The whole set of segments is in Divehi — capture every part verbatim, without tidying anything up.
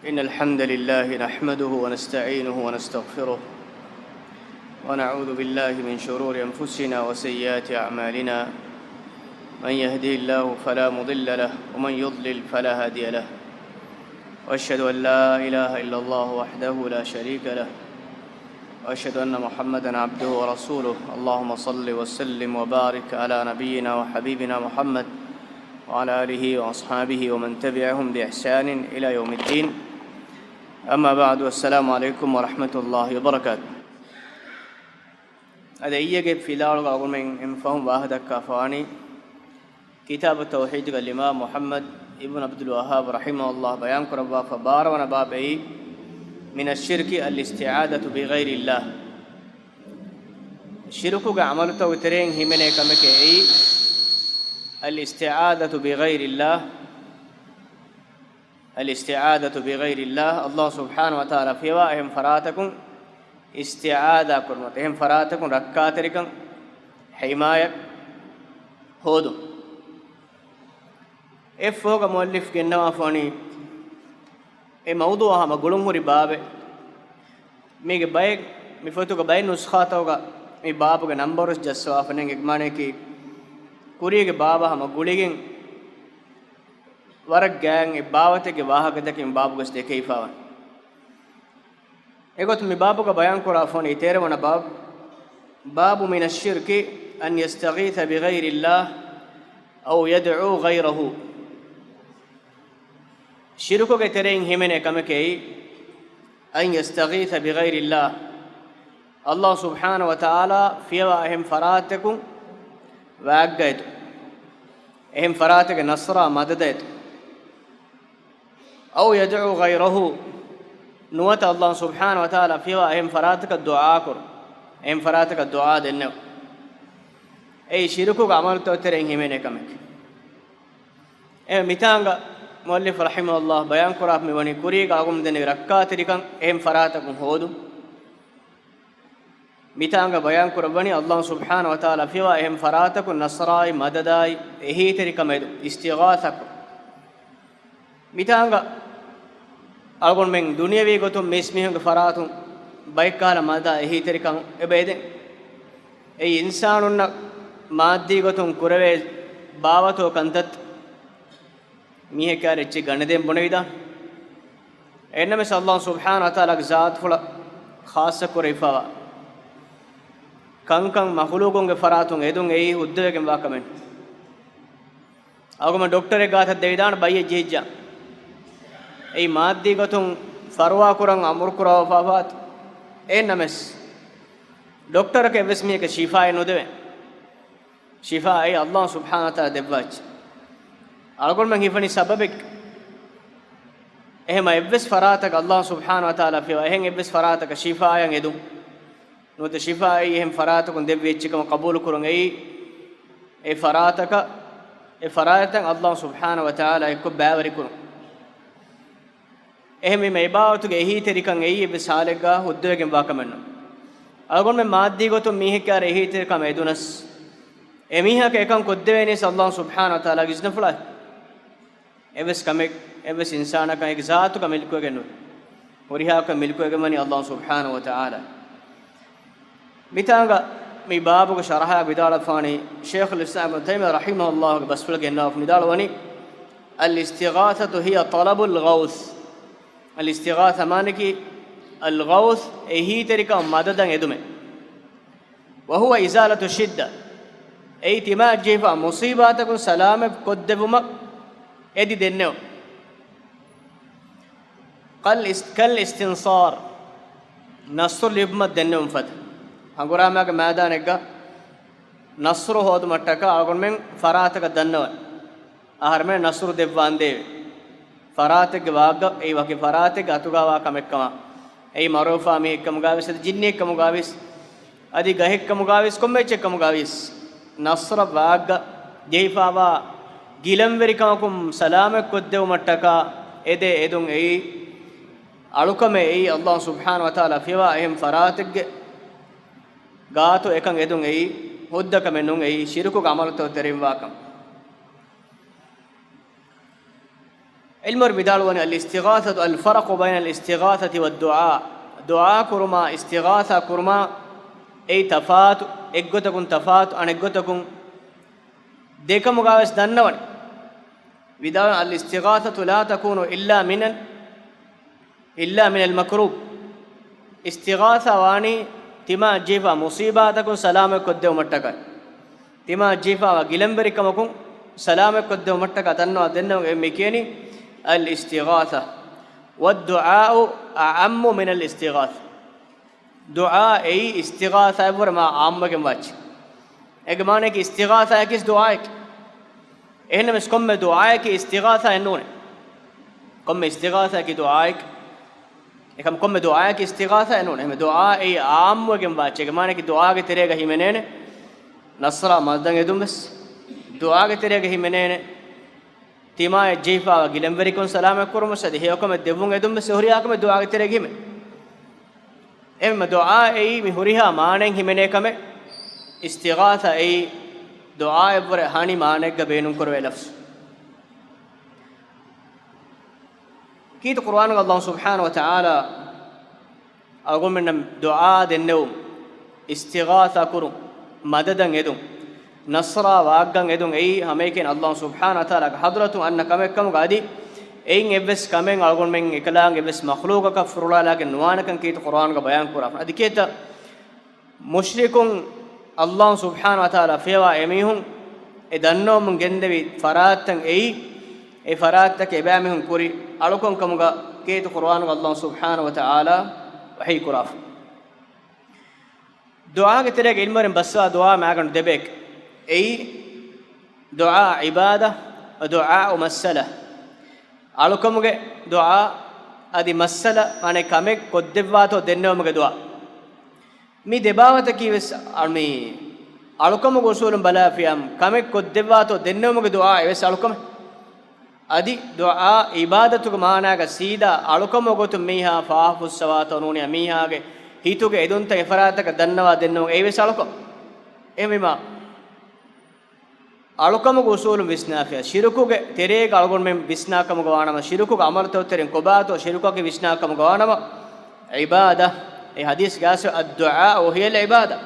إن الحمد لله نحمده ونستعينه ونستغفره، ونعوذ بالله من شرور أنفسنا وسيئات أعمالنا. من يهده الله فلا مضل له، ومن يضلل فلا هادي له. وأشهد أن لا إله إلا الله وحده لا شريك له، وأشهد أن محمدا عبده ورسوله. اللهم صل وسلم وبارك على نبينا وحبيبنا محمد وعلى آله وأصحابه ومن تبعهم بإحسان إلى يوم الدين. أما بعد، السلام عليكم ورحمة الله وبركاته. އަދި އިއްޔެގެ ފިލާވަޅުގަ އަޅުގަނޑުމެން އެންމެ ފަހުން ވާހަކަ ދައްކާފަވާނީ، ކިތާބު ތައުޙީދުގަ އިމާމް މުޙައްމަދު އިބްނު ޢަބްދުލް ވައްހާބް ރަޙިމަހުﷲ ބަޔާންކުރައްވާފަ ބާރަ ވަނަ ބާބެއް، من الشرك الاستعاذة بغير الله. ޝިރުކުގެ ޢަމަލުތަކުގެ ތެރެއިން ހިމެނޭ ކަމެކޭ އެއީ، الاستعاذة بغير الله، الاستعاذة بغير الله، ﷲ ސުބްޙާނަހޫ ވަތަޢާލާ ފިޔަވާ އެހެން ފަރާތަކުން އިސްތިޢާޛާ ކުރުމަށް، އެހެން ފަރާތަކުން ރައްކާތެރިކަން، ޙިމާޔަތް ހޯދުން. އެއަށްފަހުގަ މުއައްލިފް ގެންނަވާފަވަނީ އެ މައުޟޫޢާ ހަމަ ގުޅުންހުރި ބާބެއް. މީގެ ބައެއް، މި ފޮތުގެ ބައެއް ނުސްޚާތަކުގަ މި ބާބުގެ ނަންބަރުވެސް ޖައްސަވާފަ ނެތް. އެ މާނަޔަކީ، ކުރީގެ ބާބާ ހަމަ ގުޅިގެން ވަރަށް ގާތް އެއް ބާވަތެއްގެ ވާހަކަތަކެއް މި ބާބުގަސް ދެކެވިފަވަން. އެގޮތުން މި ބާބުގަ ބަޔާންކުރާފަވަނީ ތޭރަ ވަނަ ބާބު، باب من الشرك أن يستغيث بغير الله أو يدعو غيره. ޝިރުކުގެ ތެރެއިން ހިމެނޭ ކަމެކޭ، أن يستغيث بغير الله، ﷲ ސުބްޙާނަހޫ ވަތަޢާލާ ފިޔަވާ އެހެން ފަރާތަކުން ވާގްގައެތު، އެހެން ފަރާތެއްގެ ނަޞްރާ މަދަދައެތު. أو يدعو غيره، ނުވަތަ ﷲ ސުބްޙާނަހޫ ވަތަޢާލާ ފިޔަވާ އެހެން ފަރާތަކަށް ދުޢާ ކުރު، އެހެން ފަރާތަކަށް ދުޢާ ދެންނެވު. އެއީ ޝިރުކުގެ ޢަމަލުތަކުގެ ތެރެއިން ހިމެނޭ ކަމެކޭ. އެ މިތާނގަ މުއައްލިފް ރަޙިމަހުﷲ ބަޔާންކުރާ މިވަނީ ކުރީގަ އަޅުގަނޑުމެން ދެންނެވި ރައްކާތެރިކަން އެހެން ފަރާތަކުން ހޯދުން. މިތާނގަ ބަޔާންކުރައްވަނީ ﷲ ސުބްޙާނަހޫ ވަތަޢާލާ ފިޔަވާ އެހެން ފަރާތަކުން ނަޞްރާއި މަދަދާއި އެހީތެރިކަމެއް އިސްތިޣާޘާކޮށް. މިތާނގަ އަޅުގަނޑުމެން ދުނިޔަވީ ގޮތުން މީސްމީހުންގެ ފަރާތުން ބައެއްކަހަލަ މަދަދާ އެހީތެރިކަން އެބަ އެދެން. އެއީ އިންސާނުންނަށް މާއްދީ ގޮތުން ކުރެވޭ ބާވަތޯ ކަންތައްތައް. މީހެއްގެ އަރި އެއްޗެއް ގަނެދޭން ބުނެވިދާނެ. އެހެންނަމަވެސް ﷲ ސުބްޙާނަހޫ ވަތަޢާލާގެ ޒާތުފުޅަށް ޚާއްޞަ ކުރެވިފަވާ ކަންކަން މަޚުލޫޤުންގެ ފަރާތުން އެދުން އެއީ ހުއްދަވެގެންވާ ކަމެއް. އަޅުގަނޑުމެން ޑޮކްޓަރެއް ގާތަށް ދެވިދާނެ ބައްޔެއް ޖެހިއްޖާ. އެއީ މާއްދީ ގޮތުން ފަރުވާކުރަން އަމުރުކުރައްވާފަވާތީ. އެހެންނަމަވެސް، ޑޮކްޓަރަކަށް އެއްވެސް މީހަކަށް ޝިފާއެއް ނުދެވޭ. ޝިފާ އެއީ ﷲ ސުބްޙާނަހޫ ވަތަޢާލާ ދެއްވާ އެއްޗެއް. އަޅުގަނޑުމެން ހިފަނީ ސަބަބެއް. އެހެން އެއްވެސް ފަރާތަކަށް ﷲ ސުބްޙާނަހޫ ވަތަޢާލާ ފިޔަވާ އެހެން އެއްވެސް ފަރާތަކަށް ޝިފާއެއް އެދުން. ނުވަތަ ޝިފާ އެއީ އެހެން ފަރާތަކުން ދެއްވި އެއްޗެއް ކަމަށް ޤަބޫލު ކުރުން އެއީ، އެ ފަރާތަކަށް، އެ ފަރާތްތައް ﷲ ސުބްޙާނަހޫ ވަތަޢާލާ އެއްކޮށް ބައިވެރި ކުރުން. އެހެންވީމަ އެ ބާވަތުގެ އެހީތެރިކަން އެއީ އެއްވެސް ހާލެއްގަ ހުއްދަވެގެންވާ ކަމެއް ނޫން. އަޅުގަނޑުމެން މާއްދީ ގޮތުން މީހެއްގެ އަރި އެހީތެރިކަމެއް އެދުނަސް، އެމީހަކަށް އެކަން ކޮށްދެވޭނީސް ﷲ ސުބްޙާނަހޫ ވަތަޢާލާގެ އިޒްނަފުޅާ. އެއްވެސް ކަމެއް، އެއްވެސް އިންސާނަކަށް އޭގެ ޒާތުގަ މިލްކުވެގެން ނުވޭ. ހުރިހާ ކަމެއް މިލްކުވެގެން ވަނީ ﷲ ސުބްޙާނަހޫ ވަތަޢާލާ. މިތާނގަ މި ބާބުގެ ޝަރަޙާ ވިދާޅުވެފާނީ، ޝޭޚުލް އިސްލާމް އިބްނު ތައިމިއްޔާ ރަޙިމަހުﷲގެ ބަސްފުޅު ގެންނަވާފަ ވިދާޅުވަނީ، الاستغاثة هي طلب الغوث. އަލްއިސްތިޣާޘާ މާނައަކީ، އަލްޣައުޘް އެހީތެރިކަމަށް މަދަދަށް އެދުމެއް. وهو إزالة الشدة، އެއީ ތިމާއަށް ޖެހިފާ މުޞީބާތަކުން ސަލާމަތް ކޮށްދެއްވުމަށް އެދި ދެންނެވުން. كالاست-، كالاستنصار، ނަޞްރު ލިބުމަށް ދެންނެވުން ފަދަ. ހަނގުރާމާގެ މައިދާނެއްގަ ނަޞްރު ހޯދުމަށްޓަކާ އަޅުގަނޑުމެން ފަރާތަކަށް ދަންނަވަން. އަހަރެމެން ނަޞްރު ދެއްވާނދޭވެ. ފަރާތެއްގެ ވާގަށް އެއީ ވަކި ފަރާތެއްގެ އަތުގަވާ ކަމެއްކަމަށް. އެއީ މަރުވެފާ މީހެއްކަމުގާވެސް، އަދި ޖިންނިއެއްކަމުގާވެސް، އަދި ގަހެއްކަމުގާވެސް، ކޮންމެ އެއްޗެއްކަމުގާވެސް، ނަޞްރަށް ވާގަށް ޖެހިފާވާ ގިލަންވެރިކަމަކުން ސަލާމަތްކޮށްދެވުމަށްޓަކާ އެދޭ އެދުން އެއީ އަޅުކަމެއް. އެއީ ﷲ ސުބްޙާނަހޫ ވަތަޢާލާ ފިޔަވާ އެހެން ފަރާތެއްގެ ގާތު އެކަން އެދުން އެއީ ހުއްދަ ކަމެއް ނޫން، އެއީ ޝިރުކުގެ ޢަމަލުތައް ތެރެއިން ވާކަން. ޢިލްމުވެރިން ވިދާޅުވަނީ، الِاسْتِغَاثَةُ، الْفَرْقُ بَيْنَ الِاسْتِغَاثَةِ وَالدُّعَاءِ، ދުޢާ ކުރުމާ އިސްތިޣާސާ ކުރުމާ އެއީ ތަފާތު، އެއްގޮތަކުން ތަފާތު، އަނެއްގޮތަކުން ދެކަމުގަވެސް ދަންނަވަނީ. ވިދާޅުވަނީ، الِاسْتِغَاثَةُ لَا تَكُونُ إِلَّا مِنَ، إِلَّا مِنَ الْمَكْرُوبِ. އިސްތިޣާސާ ވާނީ ތިމާ ޖެހިފާ މުޞީބާތަކުން ސަލާމަތްކޮށްދެވުމަށްޓަކައި، ތިމާ ޖެހިފާވާ ގިލަންވެރިކަމަކުން ސަލާމަތްކޮށްދެވުމަށްޓަކައި ދަންނަވާ ދެންނެވުން އެ މި ކިޔަނީ الِاسْتِغَاثَةُ. وَالدُّعَاءُ أَعَمُّ مِنَ الِاسْتِغَاثَةِ. ދުޢާ އެއީ އިސްތިޣާސާއަށްވުރެ މާ ޢާއްމުވެގެން ވާ އެއްޗެއް. އޭގެ މާނައަކީ އިސްތިޣާސާއަކީ ދުޢާއެކޭ. އެހެންނަމަވެސް ކޮންމެ ދުޢާއަކީ އިސްތިޣާސާއެއް ނޫނޭ. ކޮންމެ އިސްތިޣާސާއަކީ ދުޢާއެކޭ. އެކަމަ ކޮންމެ ދުޢާއަކީ އިސްތިޣާސާއެއް ނޫނޭ. އެހެން ދުޢާ އެއީ ޢާއްމުވެގެން ވާ އެއްޗެއް. އޭގެ މާނައަކީ ދުޢާގެ ތެރޭގަ ހިމެނޭނެ ނަޞްރާ މަދަދަށް އެދުން ވެސް. ދުޢާގެ ތެރޭގަ ހިމެނޭނެ ތިމާޔަށް ޖެހިފާވާ ގިލަންވެރިކަން ސަލާމަތްކުރުމަށް އަދި ހެޔޮކަމެއް ދެއްވުން އެދުން ވެސް ހުރިހާ ކަމެއް ދުޢާގެ ތެރޭގަ ހިމެނޭ. އެހެންވީމަ ދުޢާ އެއީ މި ހުރިހާ މާނައިން ހިމެނޭ ކަމެއް. އިސްތިޣާސާ އެއީ ދުޢާއަށްވުރެ އަނެއް މާނައެއްގަ ބޭނުންކުރެވޭ ލަފްޒު. ކީރިތި ޤުރުއާނުގަ ﷲ ސުބްޙާނަހޫ ވަތަޢާލާ އަޅުގަނޑުމެންނަށް ދުޢާ ދެންނެވުން، އިސްތިޣާސާ ކުރުން، މަދަދަށް އެދުން، ނަޞްރާ ވާގަން އެދުން އެއީ ހަމައެކަނި ﷲ ސުބްޙާނަހޫ ވަތަޢާލާގެ ޙަޟްރަތުން އަންނަ ކަމެއް ކަމުގަ އަދި އެއިން އެއްވެސް ކަމެއް އަޅުގަނޑުމެން އެކަލާނގެ އެއްވެސް މަޚްލޫޤަކަށް ފުރޮޅާލާގެން ނުވާނެކަން ކީރިތި ޤުރުއާނުގަ ބަޔާން ކުރާފަ. އަދި ކޭތަ މުޝްރިކުން ﷲ ސުބްޙާނަހޫ ވަތަޢާލާ ފިޔަވާ އެމީހުން އެ ދަންނަވަމުން ގެންދެވި ފަރާތްތައް އެއީ، އެ ފަރާތްތަކެއް އެބައިމީހުން ކުރި އަޅުކަން ކަމުގަ ކީރިތި ޤުރުއާނުގަ ﷲ ސުބްޙާނަހޫ ވަތަޢާލާ ވަޙީ ކުރާފަ. ދުޢާގެ ތެރޭގަ ޢިލްމުވެރިން ބައްސަވާ ދުޢާ މާގަނޑު ދެބަޔަކަށް. އެއީ، ދުޢާ ޢިބާދަ ވަ ދުޢާ މައްސަލަ. އަޅުކަމުގެ ދުޢާ އަދި މައްސަލަ މާނަ ކަމެއް ކޮށްދެއްވާތޯ ދެންނެވުމުގެ ދުޢާ. މި ދެބާވަތަކީ ވެސް އަ، މި އަޅުކަމުގެ އުޞޫލުން ބަލާފިޔާ ކަމެއް ކޮށްދެއްވާތޯ ދެންނެވުމުގެ ދުޢާ އެވެސް އަޅުކަމެއް. އަދި ދުޢާ ޢިބާދަތުގެ މާނާގަ ސީދާ އަޅުކަމުގެ ގޮތުން މީހާ ފާފަ ފުއްސަވާތޯ ނޫނީ މީހާގެ ހިތުގެ އެދުންތައް އެފަރާތަކަށް ދަންނަވާ ދެންނެވުން އެއީ ވެސް އަޅުކަމެއް. އެހެންވީމާ، އަޅުކަމުގެ އުޞޫލުން ވިސްނާފިޔާ، ޝިރުކުގެ ތެރޭގަ އަޅުގަނޑުމެން ވިސްނާކަމުގަ ވާނަމަ، ޝިރުކުގެ ޢަމަލުތައް ތެރެއިން ކޮބާތޯ ޝިރުކަކީ ވިސްނާކަމުގަ ވާނަމަ، ޢިބާދަ، އެ ޙަދީޘްގެ އަސްލު، الدعاء هو العبادة.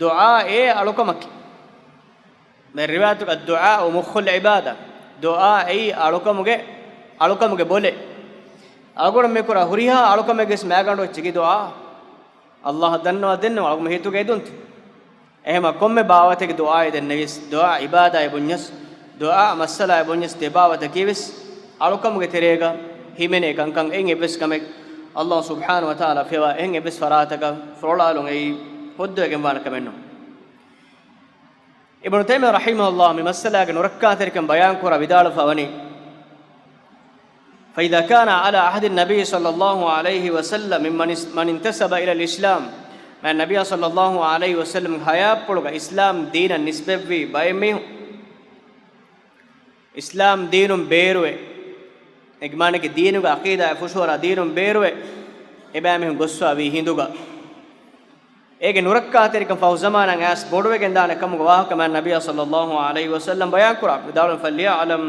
ދުޢާ އެއީ އަޅުކަމަކީ. މި ރިވާޔަތުގަ، الدعاء مخ العبادة. ދުޢާ އެއީ އަޅުކަމުގެ، އަޅުކަމުގެ ބޮލެއް. އަޅުގަނޑު މި ކުރާ ހުރިހާ އަޅުކަމެއްގެ މައިގަނޑު އެއްޗަކީ ދުޢާ. ﷲ އަށް ދަންނަވާ ދެންނެވުން އަޅުގަނޑު ހިތުގެ އެދުންތައް. އެހެންވީމާ ކޮންމެ ބާވަތެއްގެ ދުޢާއެއް ދެންނެވިޔަސް، ދުޢާ ޢިބާދާއޭ ބުންޏަސް، ދުޢާ މައްސަލާއޭ ބުންޏަސް ދެބާވަތަކީ ވެސް އަޅުކަމުގެ ތެރޭގަ ހިމެނޭ ކަންކަން. އެއިން އެއްވެސް ކަމެއް ﷲ ސުބްޙާނަހޫ ވަތަޢާލާ ފިޔަވާ އެހެން އެއްވެސް ފަރާތަކަށް ފުރޮޅާލުން އެއީ ހުއްދަވެގެން ވާނެ ކަމެއް ނޫން. އިބްނު ތައިމިއްޔާ ރަޙިމަހުﷲ މި މައްސަލާގެ ނުރައްކާތެރިކަން ބަޔާންކުރާ ވިދާޅުވެފަ ވަނީ، فإذا كان على عهد النبي صلى الله عليه وسلم من، من انتسب إلى الإسلام، މާތް ނަބިއްޔާ ޞައްލައްލާހު ޢަލައިހި ވަސައްލަމްގެ ޙަޔާތްޕުޅުގަ އިސްލާމް ދީނަށް ނިސްބަތްވި ބައެއް މީހުން، އިސްލާމް ދީނުން ބޭރުވެ، އޭގެ މާނައަކީ ދީނުގެ ޢަޤީދާއަށް ފުށުއަރާ ދީނުން ބޭރުވެ، އެބައިމީހުން ގޮސްފާވީ ހިނދުގަ، އޭގެ ނުރައްކާތެރިކަން ފަހު ޒަމާނަށް އައިސް ބޮޑުވެގެން ދާނެ ކަމުގެ ވާހަކަ މާތް ނަބިއްޔާ ޞައްލައްލާހު ޢަލައިހި ވަސައްލަމް ބަޔާން ކުރާ ވިދާޅުވި، فليعلم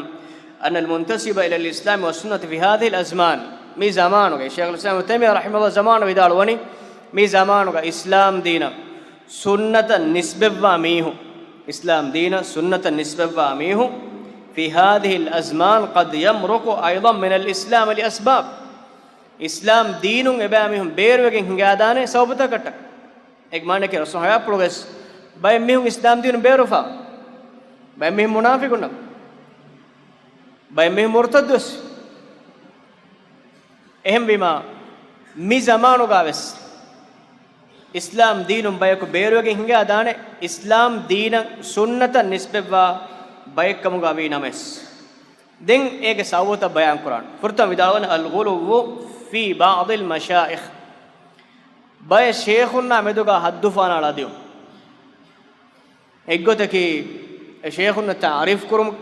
أن المنتسب إلى الإسلام والسنة في هذه الأزمان، މި ޒަމާނުގައި، ޝޭޚުލް އިސްލާމް އިބްނު ތައިމިއްޔާ ރަޙިމަހުﷲ ޒަމާނު ވިދާޅުވަނީ، މި ޒަމާނުގަ އިސްލާމް ދީނަށް ސުންނަތަށް ނިސްބަތްވާ މީހުން، އިސްލާމް ދީނަށް ސުންނަތަށް ނިސްބަތްވާ މީހުން، في هذه الأزمان قد يمرق أيضا من الإسلام لأسباب. އިސްލާމް ދީނުން އެބައިމީހުން ބޭރުވެގެން ހިނގާދާނެ ސަބަބުތަކަށްޓަކައި. އޭގެ މާނައަކީ ރަސޫލާ ޙަޔާތްޕުޅުގައި ވެސް ބައެއް މީހުން އިސްލާމް ދީނުން ބޭރުވެފަ. ބައެއް މީހުން މުނާފިޤުންނަށް. ބައެއް މީހުން މުރުތައްދުވެސް. އެހެންވީމާ، މި ޒަމާނުގަވެސް އިސްލާމް ދީނުން ބަޔަކު ބޭރުވެގެން ހިނގާދާނެ، އިސްލާމް ދީނަށް ސުންނަތަށް ނިސްބަތްވާ ބައެއްކަމުގަ ވީ ނަމަވެސް. ދެން އޭގެ ސަބަބުތައް ބަޔާންކުރާނަން. ފުރަތަމަ ވިދާޅުވަނީ، الغلو في بعض المشايخ. ބައެއް ޝޭޚުންނާ މެދުގަ ޙައްދު ފަނާޅާދިޔުން. އެއްގޮތަކީ، އެ ޝޭޚުންނަށް ތަޢުރީފު ކުރުމު،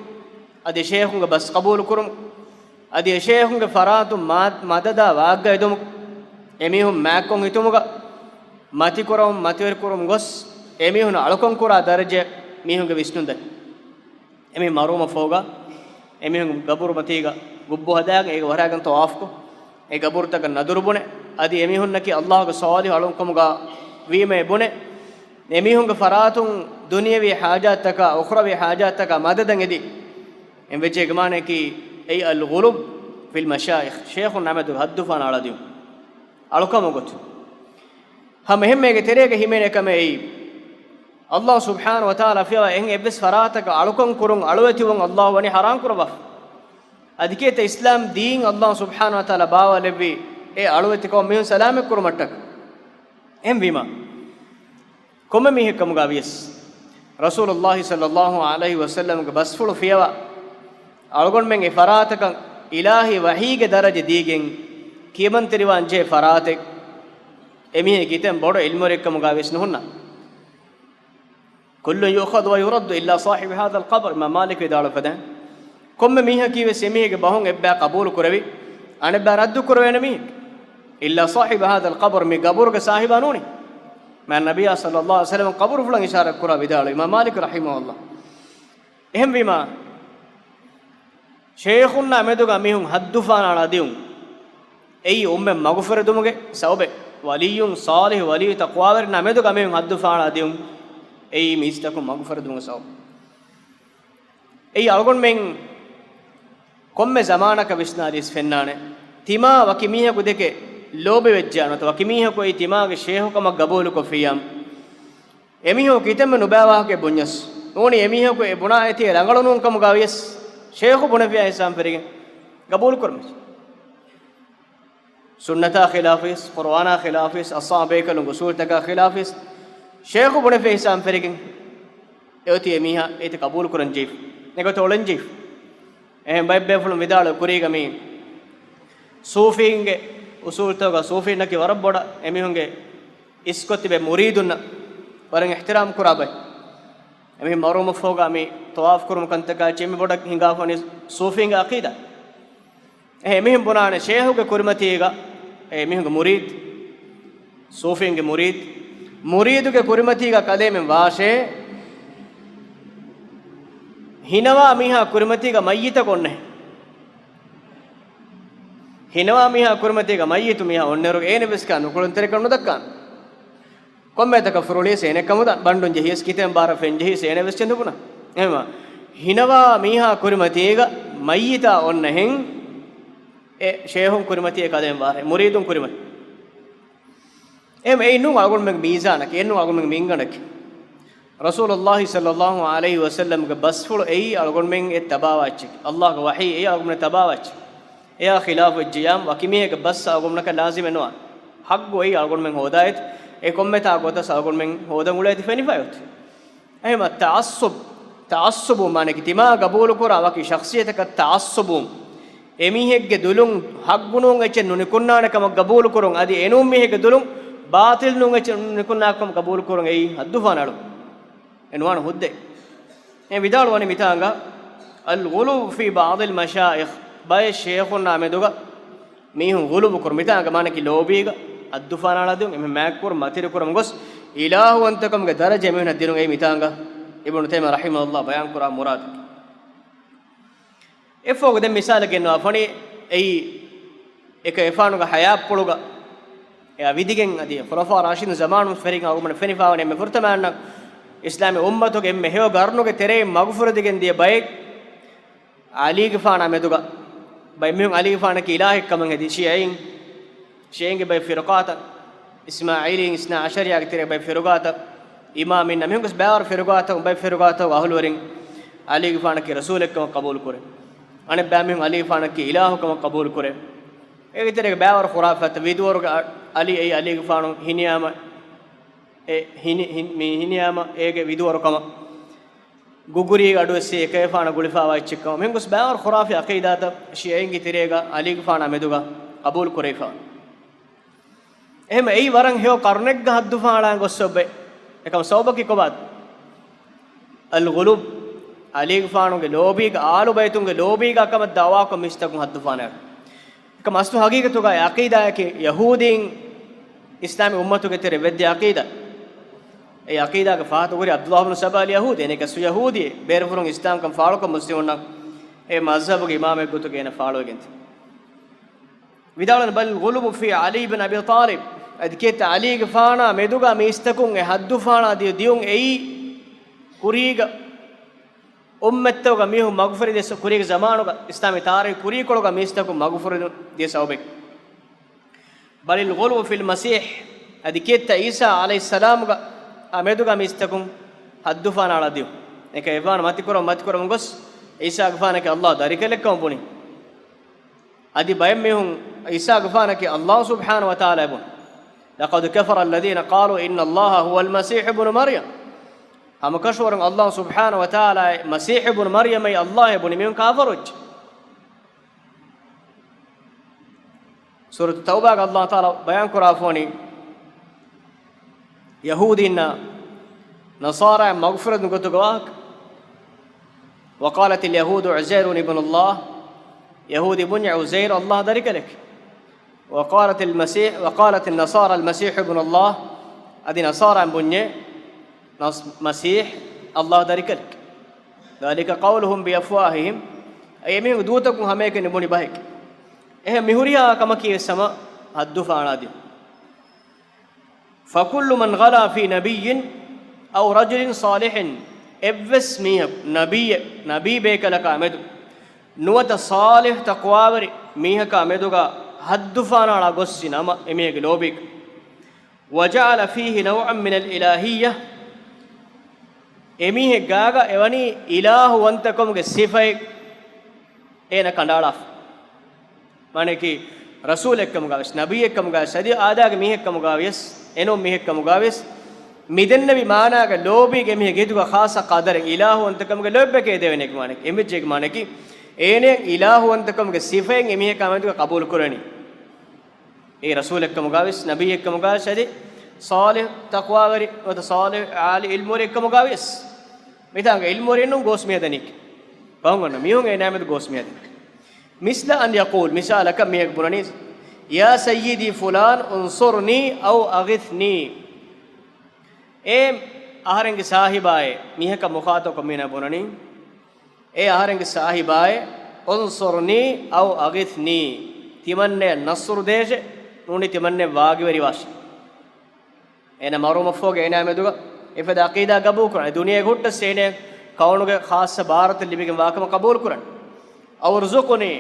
އަދި ޝޭޚުންގެ ބަސް ޤަބޫލު ކުރުމު، އަދި އެ ޝޭޚުންގެ ފަރާތުން މާ، މަދަދާ ވާގަ އެދުމު، އެމީހުން މާތްކޮށް ހިތުމުގަ، މަތިކުރަމުން މަތިވެރިކުރަމުން ގޮސް، އެމީހުން އަޅުކަން ކުރާ ދަރަޖައެއް މީހުންގެ ވިސްނުން ދަނީ. އެމީ މަރުވުމަށްފަހުގަ އެމީހުން ގަބުރު މަތީގަ ގުއްބު ހަދާގެން އޭގެ ވަރާގެން ޠަވާފުކޮށް، އެ ގަބުރުތަކަށް ނަދުރު ބުނެ، އަދި އެމީހުންނަކީ ﷲ ގެ ޞާލިޙު އަޅުންކަމުގަ ވީމޭ ބުނެ، އެމީހުންގެ ފަރާތުން ދުނިޔަވީ ޙާޖާތްތަކާ، އުޚްރަވީ ޙާޖާތްތަކާ މަދަދަށް އެދި. އެން ވެއްޖެ މާނައަކީ އެއީ އަލްޣުލޫ ފިލް މަޝާއިޚް، ޝޭޚުންނާ މެދުގަ ހައްދުފަހަނަ އަޅަދިޔުން. އަޅުކަމުގެ ގޮތުން ހަމަ އެހެންމެ އޭގެ ތެރޭގަ ހިމެނޭ ކަމެއް އެއީ، ﷲ ސުބްޙާނަހޫ ވަތަޢާލާ ފިޔަވާ އެހެން އެއްވެސް ފަރާތަކަށް އަޅުކަން ކުރުން، އަޅުވެތިވުން ﷲ ވަނީ ޙަރާމް ކުރައްވާފަ. އަދި ކީއްތަ އިސްލާމް ދީން ﷲ ސުބްޙާނަހޫ ވަތަޢާލާ ބާވާލެއްވީ އެ އަޅުވެތިކަމުން މީހުން ސަލާމަތް ކުރުމަށްޓަކަ؟ އެހެންވީމާ، ކޮންމެ މީހެއްކަމުގަ ވިޔަސް، ރަސޫލުﷲ ޞައްލައްލާހު ޢަލައިހި ވަސައްލަމްގެ ބަސްފުޅު ފިޔަވާ، އަޅުގަނޑުމެން އެ ފަރާތަކަށް އިލާހީ ވަޙީގެ ދަރަޖަ ދީގެން ކިޔަމަންތެރިވާން ޖެހޭ ފަރާތެއް، އެމީހެއް ކިތަން ބޮޑު ޢިލްމުވެރިއެއްކަމުގަ ވިޔަސް ނުހުންނާ. كل يؤخذ ويرد إلا صاحب هذا القبر، އިމާމް މާލިކް ވިދާޅުވި ފަދައިން، ކޮންމެ މީހަކީ ވެސް އެމީހެއްގެ ބަހުން އެއްބައި ޤަބޫލު ކުރެވި، އަނެއްބައި ރައްދު ކުރެވޭނެ މީހެއް. إلا صاحب هذا القبر، މި ޤަބުރުގެ ސާހިބާ ނޫނީ. މާތް ނަބިއްޔާ ޞައްލައްލާހު ޢަލައިހި ވަސައްލަމަ ޤަބުރުފުޅަށް އިޝާރަތް ކުރާ ވިދާޅުވި އިމާމް މާލިކް ރަޙިމަހުﷲ. އެހެންވީމާ، ޝޭޚުންނާ މެދުގަ މީހުން ހައްދުފަހަނަ އަޅަދިޔުން، އެއީ އުއްމަތް މަގުފުރެދުމުގެ ސަބަބެއް. ވަލިއްޔުން ޞާލިޙު، ވަލިއްޔު ތަޤްވާވެރިންނާ މެދުގަ މީހުން ހައްދުފަހަނަ އަޅަދިޔުން، އެއީ މީސްތަކުން މަގުފުރެދުމުގެ ސަބަބު. އެއީ އަޅުގަނޑުމެން ކޮންމެ ޒަމާނަކަށް ވިސްނާލިޔަސް ފެންނާނެ، ތިމާ ވަކި މީހަކު ދެކެ ލޯބިވެއްޖެޔާ ނުވަތަ ވަކި މީހަކު އެއީ ތިމާގެ ޝޭޚުކަމަށް ގަބޫލުކޮށްފިއްޔާ، އެމީހަކު ކިތަންމެ ނުބައި ވާހަކައެއް ބުންޏަސް ނޫނީ، އެމީހަކު އެ ބުނާ އެތި ރަނގަޅު ނޫން ކަމުގަ ވިޔަސް، ޝޭޚު ބުނެފިޔާ ހިސާބުން ފެރިގެން ގަބޫލު ކުރަމެސް. ސުންނަތާ ޚިލާފުވެސް، ޤުރުއާނާ ޚިލާފުވެސް، އަޞްޙާބު ބޭކަލުން އުޞޫލުތަކާ ޚިލާފުވެސް، ޝޭޚު ބުނެފިޔާ ހިސާބުން ފެރިގެން އެއޮތީ އެމީހާ އޭތި ޤަބޫލު ކުރަން ޖެހިފަ، އެގޮތަށް އުޅެން ޖެހިފަ. އެހެން ބައެއް ބޭފުޅުން ވިދާޅުވި ކުރީގަ މީ ޞޫފީންގެ އުޞޫލުތަކުގަ ޞޫފީންނަކީ ވަރަށް ބޮޑަށް އެމީހުންގެ އިސްކޮށް ތިބޭ މުރީދުންނަށް ވަރަށް އިޙްތިރާމް ކުރާ ބައެއް. އެމީހުން މަރުވުމަށްފަހުގަ މި ޠަވާފު ކުރުމުގެ ކަންތަކާ އެންމެ ބޮޑަށް ހިނގާފަ ވަނީ ޞޫފީންގެ ޢަޤީދާ. އެހެން އެމީހުން ބުނާނެ ޝޭޚުގެ ކުރިމަތީގަ، އެ އެމީހުންގެ މުރީދު، ޞޫފީންގެ މުރީދު، މުރީދުގެ ކުރިމަތީގަ ކަލޭމެން ވާށޭ، ހިނަވާ މީހާ ކުރިމަތީގަ މައްޔިތަކު އޮންނަހެން. ހިނަވާ މީހާ ކުރިމަތީގަ މައްޔިތު މީހާ އޮންނައިރު އޭނަ ވެސް ކާ ނުކުޅުންތެރިކަން ނުދައްކާނެ. ކޮންމެ ތަކަށް ފުރޮޅިޔަސް އޭނަ ކަމުދާން، ބަނޑުން ޖެހިޔަސް ކިތަން ބާރަށް ފެން ޖެހިޔަސް އޭނަ ވެސް ޗެނދު ބުނާ. އެހެންވާ، ހިނަވާ މީހާ ކުރިމަތީގަ މައްޔިތާ އޮންނަހެން އެ ޝޭހުން ކުރިމަތީ ކަލޭން ވާށޭ، މުރީދުން ކުރިމަތީ. އެހެން އެއީ ނޫން އަޅުގަނޑުމެންގެ މީޒާނަކީ، އެއީ ނޫން އަޅުގަނޑުމެންގެ މިންގަނޑަކީ. ރަސޫލުﷲ ޞައްލައްލާހު ޢަލައިހި ވަސައްލަމްގެ ބަސްފުޅު އެއީ އަޅުގަނޑުމެން އެ ތަބާވާ އެއްޗެކޭ. ﷲގެ ވަޙީ އެއީ އަޅުގަނޑުމެން ތަބާވާ އެއްޗެކޭ. އެއާ ޚިލާފު ވެއްޖެޔާމު ވަކި މީހެއްގެ ބަސް އަޅުގަނޑަކަށް ލާޒިމެއް ނުވާނެ. ޙައްޤު އެއީ އަޅުގަނޑުމެން ހޯދާ އެތި، އެ ކޮންމެތާ ގޮތަސް އަޅުގަނޑުމެން ހޯދަން އުޅޭތި ފެނިފަ އޮތީ. އެހެންވީމަ ތަޢައްޞުބު، ތަޢައްޞުބު މާނައަކީ ތިމާ ގަބޫލުކުރާ ވަކި ޝަޚްޞިއްޔަތަކަށް ތަޢައްޞުބު. އެމީހެއްގެ ދުލުން ޙައްޤު ނޫން އެއްޗެއް ނުނިކުންނާނެ ކަމަށް ގަބޫލުކުރުން، އަދި އެނޫން މީހެއްގެ ދުލުން ބާޠިލް ނޫން އެއްޗެއް ނުނިކުންނާ ކަމަށް ގަބޫލުކުރުން އެއީ ޙައްދުފަހަނަ އަޅުން. އެ ނުވާނެ ހުއްދަ. އެ ވިދާޅުވަނީ މިތާނގަ، الغلو في بعض المشايخ، ބައެއް ޝޭޚުންނާ މެދުގަ މީހުން ޣުލޫވު ކުރުން. މިތާނގަ މާނައަކީ ލޯބީގަ ހައްދުފަހަނަ އަޅަދިޔުން، އެމީހުން މާތްކުރުން، މަތިރިކުރަމުން ގޮސް، އިލާހުވަންތަކަމުގެ ދަރަޖަ އެމީހުންނަށް ދިނުން. އެއީ މިތާނގަ އިބްނު ތައިމިއްޔާ ރަޙިމަހުﷲ ބަޔާންކުރާ މުރާދަކީ. އެއަށްފަހު ދެން މިސާލެއް ގެންނަވާ ފަނި، އެއީ އެކަލޭގެފާނުގެ ޙަޔާތްޕުޅުގަ އެއާ ވިދިގެން އަދި ޚުލަފާ ރާޝިދު ޒަމާނުން ފެރިގެން އަޅުގަނޑަށް ފެނިފައިވަނީ އެންމެ ފުރަތަމަ އަންނަ އިސްލާމީ އުއްމަތުގެ އެންމެ ހެޔޮ ގަރުނުގެ ތެރެއިން މަގުފުރެދިގެން ދިޔަ ބައެއް ޢަލީގެފާނާ މެދުގަ ބައެއް މީހުން ޢަލީގެފާނަކީ އިލާހެއްކަމަށް ހެދި ޝިޔަޢީން، ޝިޔަޢީންގެ ބައެއް ފިރުޤާތައް، އިސްމާޢީލީން އިސްނާ ޢަޝަރިއްޔާގެ ތެރޭގެ ބައެއް ފިރުޤާތައް، އިމާމީންނާ މީހުން ގޮސް ބައިވަރު ފިރުޤާތަކުން ބައެއް ފިރުޤާތަކުގެ އަހުލުވެރިން ޢަލީގެފާނަކީ ރަސޫލެއްކަމަށް ޤަބޫލު ކުރޭ. އަނެއްބައި މީހުން ޢަލީގެފާނަކީ އިލާހުކަމަށް ޤަބޫލު ކުރޭ. އޭގެ ތެރޭގަ ބައިވަރު ޚުރާފާތް، ވިދުވަރުގެ ޢަ-، ޢަލީ އެއީ ޢަލީގެފާނު ހިނިޔާމަ، އެ ހިނި-، ހިން-، މި ހިނިޔާމަ އޭގެ ވިދުވަރުކަމަށް، ގުގުރީގެ އަޑު އެއްސި އެކަލޭގެފާނަށް ގުޅިފައިވާ އެއްޗެއްކަމަށް، މިހެން ގޮސް ބައިވަރު ޚުރާފީ ޢަޤީދާތައް ޝިޔަޢީންގެ ތެރޭގަ ޢަލީގެފާނާ މެދުގަ ޤަބޫލު ކުރެވިފައިވާ. އެހެން އެއީ ވަރަށް ހެޔޮ ޤަރުނެއްގަ ހައްދުފަހަނައަޅާން ގޮއްސަ އޮތް ބައެއް. އެކަމަ ސަބަބަކީ ކޮބާތަ؟ އަލްޣުލޫ، ޢަލީގެފާނުގެ ލޯބީގަ، އާލު ބައިތުންގެ ލޯބީގަ ކަމަށް ދަޢުވާކޮށް މީސްތަކުން ހައްދުފަހަނައަޅާ. އެކަމަ އަސްލު ޙަޤީޤަތުގަ އެ ޢަޤީދާއަކީ ޔަހޫދީން އިސްލާމީ އުއްމަތުގެ ތެރެ ވެއްދި ޢަޤީދާ. އެ ޢަޤީދާގެ ފާހަގަތަކުރި ޢަބްދުﷲ ބިން ސަބާ އަލް ޔަހޫދީ، އޭނަ އަސްލު ޔަހޫދީ، ބޭރުފުޅުން އިސްލާމްކަން ފާޅުކޮށް މުސްލިމުންނަށް އެ މަޒްހަބުގެ އިމާމެއް ގޮތުގައި އޭނަ ފާޅުވެގެންތި. ވިދާޅުވަނީ، "بل الغلو في علي بن أبي طالب." އަދި ކިއެއްތަ ޢަލީގެފާނާ މެދުގަ މީސްތަކުން އެ ޙައްދުފާނާ ދިޔަ ދިޔުން އެއީ ކުރީގަ އުއްމަތްތަކުގަ މީހުން މަގުފުރި ދިޔަ ސަ-، ކުރީގެ ޒަމާނުގަ އިސްލާމީ ތާރީޚު ކުރީކޮޅުގަ މީސްތަކުން މަގުފުރި ދިޔަ ސަބަބެއް. "بل الغلو في المسيح." އަދި ކިއެއްތަ ޢީސާ ޢަލައިހިއްސަލާމުގަ އާ މެދުގަ މީސްތަކުން ޙައްދުފާނާ އަޅާ ދިޔުން. އެކަ އެއްވާން މަތިކުރަމުން، މަތިކުރަމުން ގޮސް ޢީސާގެފާނަކީ ﷲ ދަރިކަލެއްކަމަށް ބުނި. އަދި ބައެއް މީހުން ޢީސާގެފާނަކީ ﷲ ސުބްޙާނަހޫ ވަތަޢާލާ ބުނި. "لقد كفر الذين قالوا إن الله هو المسيح ابن مريم." ހަމަކަށަވަރުން ﷲ ސުބްޙާނަހޫ ވަތަޢާލާ މަސީޙު ބުނު މަރްޔަމައީ ﷲ އޭ ބުނި މީހުން ކާފަރުވެއްޖެ. ސޫރަތު ތައުބާގަ ﷲ ތަޢާލާ ބަޔާން ކުރާފަވަނީ ޔަހޫދީންނާ ނަޞާރާ މަގުފުރަދު ގޮތުގަ ވާހަކަ. "وقالت اليهود عزير ابن الله." ޔަހޫދީ ބުންޏެ ޢުޒައިރު ﷲ ދަރިކަލެކޭ. "وقالت المسيح، وقالت النصارى المسيح ابن الله." އަދި ނަޞާރާ ބުންޏެ ނަސް-، މަސީޙް ﷲ ދަރިކަލެކޭ. "ذلك قولهم بأفواههم." އެ މީހުން ދޫތަކުން ހަމައެކަނި ބުނި ބަހެކޭ. އެހެން މިހުރިހާ ކަމަކީ ވެސް ހަމަ ޙައްދުފާނާ ދިޔުން. "فكل من غلا في نبي أو رجل صالح." އެއްވެސް މީހަކު ނަބީއެއް، ނަބީ ބޭކަލަކާ މެދު ނުވަތަ ޞާލިޙް ތަޤްވާވެރި މީހަކާ މެދުގަ ޙައްދުފާނާ އަޅާ ގޮއްސި ނަމަ އެމީހެއްގެ ލޯބީގަ، "وجعل فيه نوعا من الإلهية." އެމީހެއް ގާގަ އެވަނީ އިލާހުވަންތަކަމުގެ ސިފައެއް އޭނަ ކަނޑައަޅާފަ. މާނައަކީ، ރަސޫލެއްކަމުގަވެސް، ނަބިއްޔެއްކަމުގަވެސް، އަދި އާދައިގެ މީހެއްކަމުގަވިޔަސް، އެނޫން މީހެއްކަމުގަވިޔަސް، މިދެންނެވި މާނާގެ ލޯބީގެ މީހެއްގެ ހިތުގަ ޚާއްޞަ ޤަދަރެއް، އިލާހުވަންތަކަމުގެ ލޯތްބެކޭ ދެވެނެ މާނައަކީ. އެނބިއްޖެއްގެ މާނައަކީ، އޭނައަށް އިލާހުވަންތަކަމުގެ ސިފައެއް އެމީހަކާ މެދުގަ ޤަބޫލުކުރަނީ. އެ ރަސޫލެއްކަމުގަވިޔަސް، ނަބިއްޔެއްކަމުގަވިޔަސް، އަދި ޞާލިޙް ތަޤްވާވެރި ނުވަތަ ޞާލިޙް ޢާލި ޢިލްމުވެރިއެއްކަމުގަވިޔަސް، މިތާނގަ ޢިލްމުވެރިންނު ގޯސް މިހަދަނީކީ. ފަހުން އަންނަ މީހުން އޭނާ މެދު ގޯސް މިހަދަނީ. މިސްލަ އަން ޔަޤޫލް، މިސާލަކަށް މީހަކު ބުނަނީ، "يا سيدي فلان انصرني أو أغثني." އޭ އަހަރެންގެ ސާހިބާއޭ، މީހަކަށް މުޚާޠަބުކޮށް މީނާ ބުނަނީ، އޭ އަހަރެންގެ ސާހިބާއޭ، انصرني أو أغثني، ތިމަންނަޔަށް ނަޞްރު ދޭށޭ، ނޫނީ ތިމަންނަޔަށް ވާގިވެރިވާށޭ. އޭނަ މަރުވުމަށްފަހުގަ އޭނާ މެދުގަ އެފަދަ ޢަޤީދާ ގަބޫލުކުރަން. ދުނިޔޭގަ ހުއްޓަސް އޭނަ ކައުނުގެ ޚާއްޞަ ބާރަތައް ލިބިގެން ވާކަމަށް ޤަބޫލުކުރަން. "أو ارزقني"،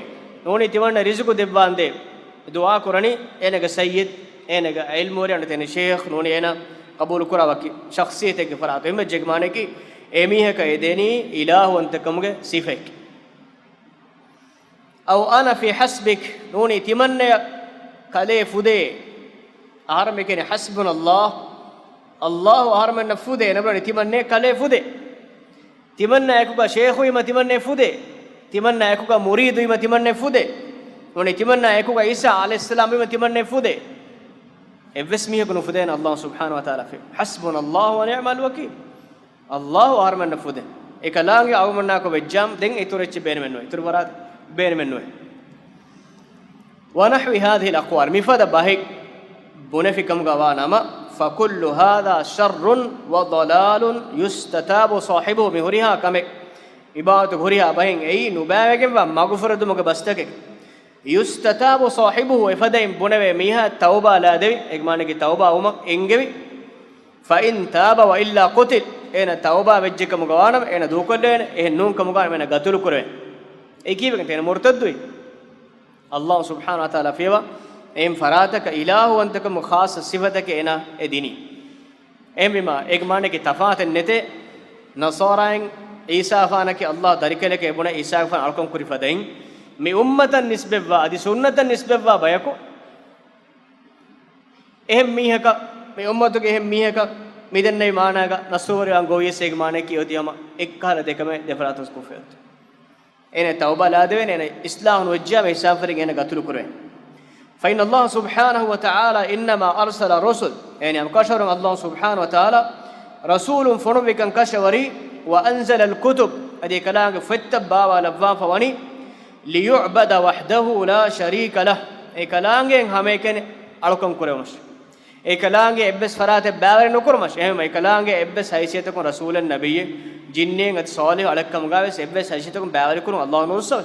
ނޫނީ ތިމަންނަ ރިޒުޤު ދެއްވާނދޭ. ދުޢާ ކުރަނީ އޭނަގެ ސައްޔިދު، އޭނަގެ ޢިލްމުވެރި ނުވަތަ ޝޭޚް، ނޫނީ އޭނަ ޤަބޫލުކުރާ ވަކި ޝަޚްޞިއްޔަތެއްގެ ފަރާތު. އެންމެ ޖެގި މާނައަކީ، އެމީހަކަށް އެ ދެނީ އިލާހުވަންތަކަމުގެ ސިފައެކޭ. "أو أنا في حسبك"، ނޫނީ ތިމަންނަޔަށް ކަލޭ ފުދޭ. އަހަރެން މި ކިޔަނީ حسبنا الله، ﷲ އަހަރެމެންނަށް ފުދޭ، ނަބުރަނީ ތިމަންނަޔަށް ކަލޭ ފުދޭ. ތިމަންނާ އެކުގަ ޝޭޚުވީމަ ތިމަންނަޔަށް ފުދޭ. ތިމަންނާ އެކުގަ މުރީދުވީމަ ތިމަންނަޔަށް ފުދޭ. ނޫނީ ތިމަންނާ އެކުގަ ޢީސާ ޢަލައިހިއްސަލާމް ވީމަ ތިމަންނަޔަށް ފުދޭ. އެއްވެސް މީހަކު ނުފުދޭނެ ﷲ ސުބްޙާނަހޫ ވަތަޢާލާ ފެ-، حسبنا الله ونعم الوكيل. ﷲ އަހަރެމެންނަށް ފުދޭ. އެކަލާނގެ އަޅުގަނޑުމެންނާކޮށް ވެއްޖާމަ، ދެން އިތުރު އެއްޗެއް ބޭނުމެއް ނުވޭ. އިތުރު ފަރާތެއް ބޭނުމެއް ނުވޭ. ونحو هذه الأقوال، މިފަދަ ބަހެއް ބުނެފިކަމުގަ ވާ ނަމަ، فكل هذا شر وضلال يستتاب صاحبه، މި ހުރިހާ ކަމެއް، ޢިބާދަތުގެ ހުރިހާ ބަހެއް އެއީ ނުބައިވެގެންވާ މަގުފުރެދުމުގެ ބަސްތަކެއް. يستتاب صاحبه، އެފަދައިން ބުނެވޭ މީހާ ތައުބާ ލާދެވި، އޭގެ މާނައަކީ ތައުބާ ވުމަށް އެންގެވި. فإن تاب وإلا قتل، އޭނަ ތައުބާ ވެއްޖެކަމުގަ ވާނަމަ އޭނަ ދޫކޮށްލެވޭނެ، އެހެން ނޫންކަމުގަ ވާނަމަ އޭނަ ގަތުލުކުރެވޭނެ. އެ ކީއްވެގެންތަ އޭނަ މުރުތައްދުވީ؟ ﷲ ސުބްޙާނަހޫ ވަތަޢާލާ ފިޔަވާ އެހެން ފަރާތަކަށް އިލާހުވަންތަކަމުގެ ޚާއްޞަ ސިފަތަކެއް އޭނަ އެ ދިނީ. އެހެންވީމަ، އޭގެ މާނައަކީ ތަފާތެއް ނެތޭ. ނަޞާރާއިން ޢީސާފާނަކީ ﷲ ދަރިކަލެކޭ ބުނެ ޢީސާގެފާނު އަޅުކަން ކުރި ފަދައިން، މި އުއްމަތަށް ނިސްބަތްވާ އަދި ސުންނަތަށް ނިސްބަތްވާ ބަޔަކު އެހެން މީހަކަށް، މި އުއްމަތުގެ އެހެން މީހަކަށް މިދެންނެވި މާނާގަ ނަޞްރުވެރިވާން ގޮވިޔަސް އޭގެ މާނައަކީ އޮތީ ހަމަ އެއްކަހަލަ ދެކަމެއް ދެފަރާތުން ކުށްފަތު. އޭނަ ތައުބާ ލާދެވޭނެ، އޭނަ އިޞްލާޙު ނުވެއްޖާމަ ހިސާބު ފަރިގެ އޭނަ ގަތުލު ކުރެވޭނެ. فإن الله سبحانه وتعالى إنما أرسل رسل، އޭނަ ހަމަކަށަވަރުން ﷲ ސުބްޙާނަހޫ ވަތަޢާލާ ރަސޫލުން ފޮނުއްވިކަން ކަށަވަރީ، وأنزل الكتب، އަދި އެކަލާނގެ ފޮތްތައް ބާވާލައްވާފަ ވަނީ، ليعبد وحده لا شريك له، އެކަލާނގެއަށް ހަމައެކަނި އަޅުކަން ކުރެވުމަށް. އެކަލާނގެ އެއްވެސް ފަރާތެއް ބައިވެރި ނުކުރުމަށް. އެހެން އެކަލާނގެ އެއްވެސް ހައިސިއްޔަތަކުން ރަސޫލެއް، ނަބިއްޔެއް، ޖިންނިއެއް އަދި ޞާލިޙު އަޅެއްކަމުގައިވެސް އެއްވެސް ހައިސިއްޔަތަކުން ބައިވެރިކުރުން ﷲ ނުރުއްސަވޭ.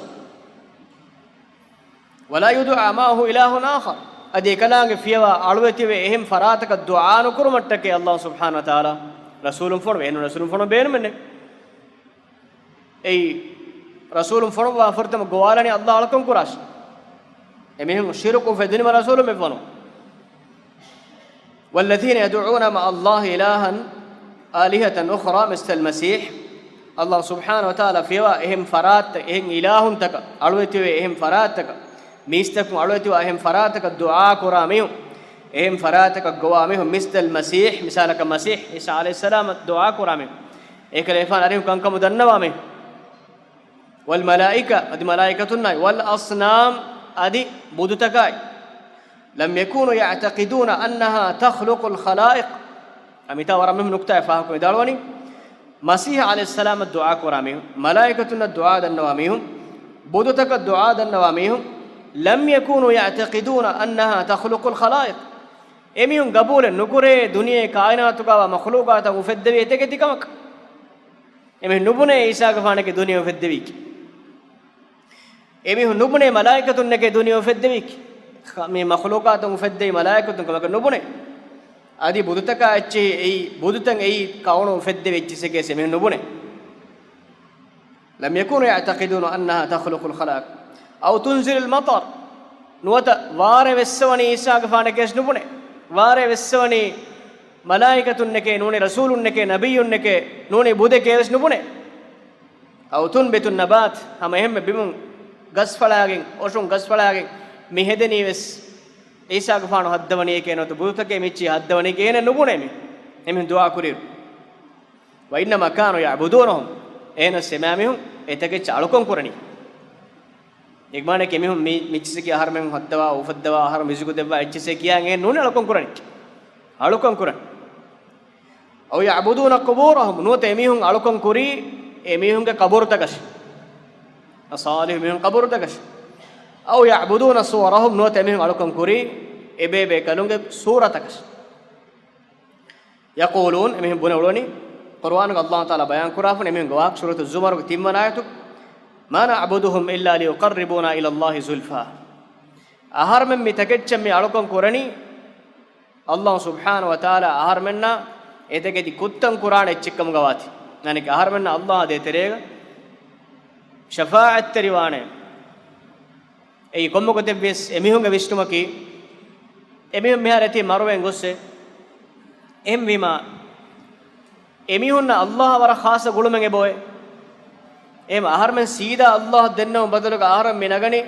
ولا يدعى معه إله آخر. އަދި އެކަލާނގެ ފިޔަވާ އަޅުވެތިވެ އެހެން ފަރާތަކަށް ދުޢާ ނުކުރުމަށްޓަކައި ﷲ ސުބްޙާނަހޫ ވަތަޢާލާ ރަސޫލުން ފޮނުވޭ. އެހެން ރަސޫލުން ފޮނުވަން ބޭނުމެއް ނެތް. އެއީ، ރަސޫލުން ފޮނުއްވާ ފުރަތަމަ ގޮވާލަނީ ﷲ އަޅުކަން ކުރާށޭ. އެމީހުން ޝިރުކު އުފެއްދުނީމަ ރަސޫލުން މި ފޮނު. والذين يدعون مع الله إلها، آلهة أخرى مثل المسيح. ﷲ ސުބްޙާނަހޫ ވަތަޢާލާ ފިޔަވާ އެހެން ފަރާތްތައް، އެހެން އިލާހުންތަކަށް، އަޅުވެތިވެ އެހެން ފަރާތްތަކަށް، މީސްތަކުން އަޅުވެތިވާ އެހެން ފަރާތަކަށް ދުޢާ ކުރާ މީހުން، އެހެން ފަރާތަކަށް ގޮވާ މީހުން، مثل المسيح، މިސާލަކަށް މަސީޙް ޢީސާ ޢަލައިހިއްސަލާމަށް ދުޢާ ކުރާ މީހުން، އެކަލޭގެފާނު އަރިހު ކަންކަމު ދަންނަވާ މީހުން. والملائكة، އަދި މަލާއިކަތުންނާއި، والأصنام، އަދި ބުދުތަކާއި. لم يكونوا يعتقدون أنها تخلق الخلائق. އަ، މިތާ ވަރަށް މުހިއްމު ނުކުތާއެއް ފާހަގަކޮށް ވިދާޅުވަނީ، މަސީޙް ޢަލައިހިއްސަލާމަށް ދުޢާ ކުރާ މީހުން، މަލާއިކަތުންނަށް ދުޢާ ދަންނަވާ މީހުން، ބުދުތަކަށް ދުޢާ ދަންނަވާ މީހުން، لم يكونوا يعتقدون أنها تخلق الخلائق. އެމީހުން ގަބޫލެއް ނުކުރޭ ދުނިޔެ ކާއިނާތުގަވާ މަޚްލޫޤާތަށް އުފެއްދެވި އެތަކެތި ކަމަކަށް. އެމީހުން ނުބުނޭ ޢީސާގެފާނެކޭ ދުނިޔެ އުފެއްދެވީކީ. އެމީހުން ނުބުނޭ މަލާއިކަތުންނެކޭ ދުނިޔެ އުފެއްދެވީކީ. ޚ-، މި މަޚްލޫޤާތުން އުފެއްދެވި މަލާއިކަތުން ކަމަކަށް ނުބުނޭ. އަދި ބުދުތަކާ އެއްޗެހި އެއީ، ބުދުތައް އެއީ ކައުނު އުފެއްދެވި އެއްޗިއްސެކޭ އެމީހުން ނުބުނޭ. لم يكونوا يعتقدون أنها تخلق الخلائق أو تنزل المطر. ނުވަތަ ވާރޭ ވެއްސަވަނީ ޢީސާގެފާނެކޭ ނުބުނޭ. ވާރޭ ވެއްސަވަނީ މަލާއިކަތުންނެކޭ ނޫނީ، ރަސޫލުންނެކޭ، ނަބިއްޔުންނެކޭ ނޫނީ، ބުދެކޭ ވެސް ނުބުނޭ. أو تنبت النبات، ހަމަ އެހެންމެ ބިމުން ގަސްފަޅާގެން، އޮށުން ގަސްފަޅާގެން މި ހެދެނީ ވެސް ޢީސާގެފާނު ހައްދަވަނީއެކޭ ނުވަތަ ބުދުތަކޭ މިއްޗީ ހައްދަވަނީކޭ އޭނަ ނުބުނޭ މީ. އެމީހުން ދުޢާ ކުރިއިރު. وإنما كانوا يعبدونهم، އޭނަސް އެމާމީހުން އެތަކެއްޗަށް އަޅުކަން ކުރަނީ. އެގްމާނެކޭ މީހުން މި، މިއްޗިސެކޭ އަހަރުމެން ހައްދަވާ، އުފައްދަވާ، އަހަރު މިޒުގު ދެއްވާ އެއްޗިސެ ކިޔާ އޭނަ ނޫނީ އަޅުކަން ކުރަނީ. އަޅުކަން ކުރަން. أو يعبدون قبورهم، ނުވަތަ އެމީހުން އަޅުކަން ކުރީ އެމީހުންގެ ޤަބުރުތަކަށް. ޞާލިޙު މީހުން ޤަބުރުތަކަށް. أو يعبدون صورهم، ނުވަތަ އެމީހުން އަޅުކަން ކުރީ އެބޭބޭކަލުންގެ ސޫރަތަކަށް. يقولون، އެމީހުން ބުނެ އުޅުނީ، ޤުރުއާނުގަ ﷲ ތަޢާލާ ބަޔާން ކުރާފަ އެމީހުންގެ ވާހަކަ ސޫރަތު ޒުމަރުގެ ތިންވަނަ އާޔަތު، ما نعبدهم إلا ليقربونا إلى الله زلفى. އަހަރުމެން މި ތަކެއްޗަށް މި އަޅުކަން ކުރަނީ، ﷲ ސުބްޙާނަހޫ ވަތަޢާލާ އަހަރުމެންނާ އެތަކެތި ކުށްތައް ކުރާނެ އެއްޗެއްކަމުގަ ވާތީ. އަނެކެ އަހަރުމެންނަށް ﷲ ދޭތެރޭގަ ޝަފާޢަތްތެރިވާނެ. އެއީ ކޮންމެ ގޮތެއްވިޔަސް އެމީހުންގެ ވިސްނުމަކީ، އެމީހުން މިހާރު އެތި މަރުވެން ގޮއްސޭ. އެހެންވީމާ، އެމީހުންނަށް ﷲ ވަރަށް ޚާއްޞަ ގުޅުމެއް އެބައޮތް. އެހެން އަހަރުމެން ސީދާ ﷲ ދެންނެވުން ބަދަލުގަ އަހަރުމެން މި ނަގަނީ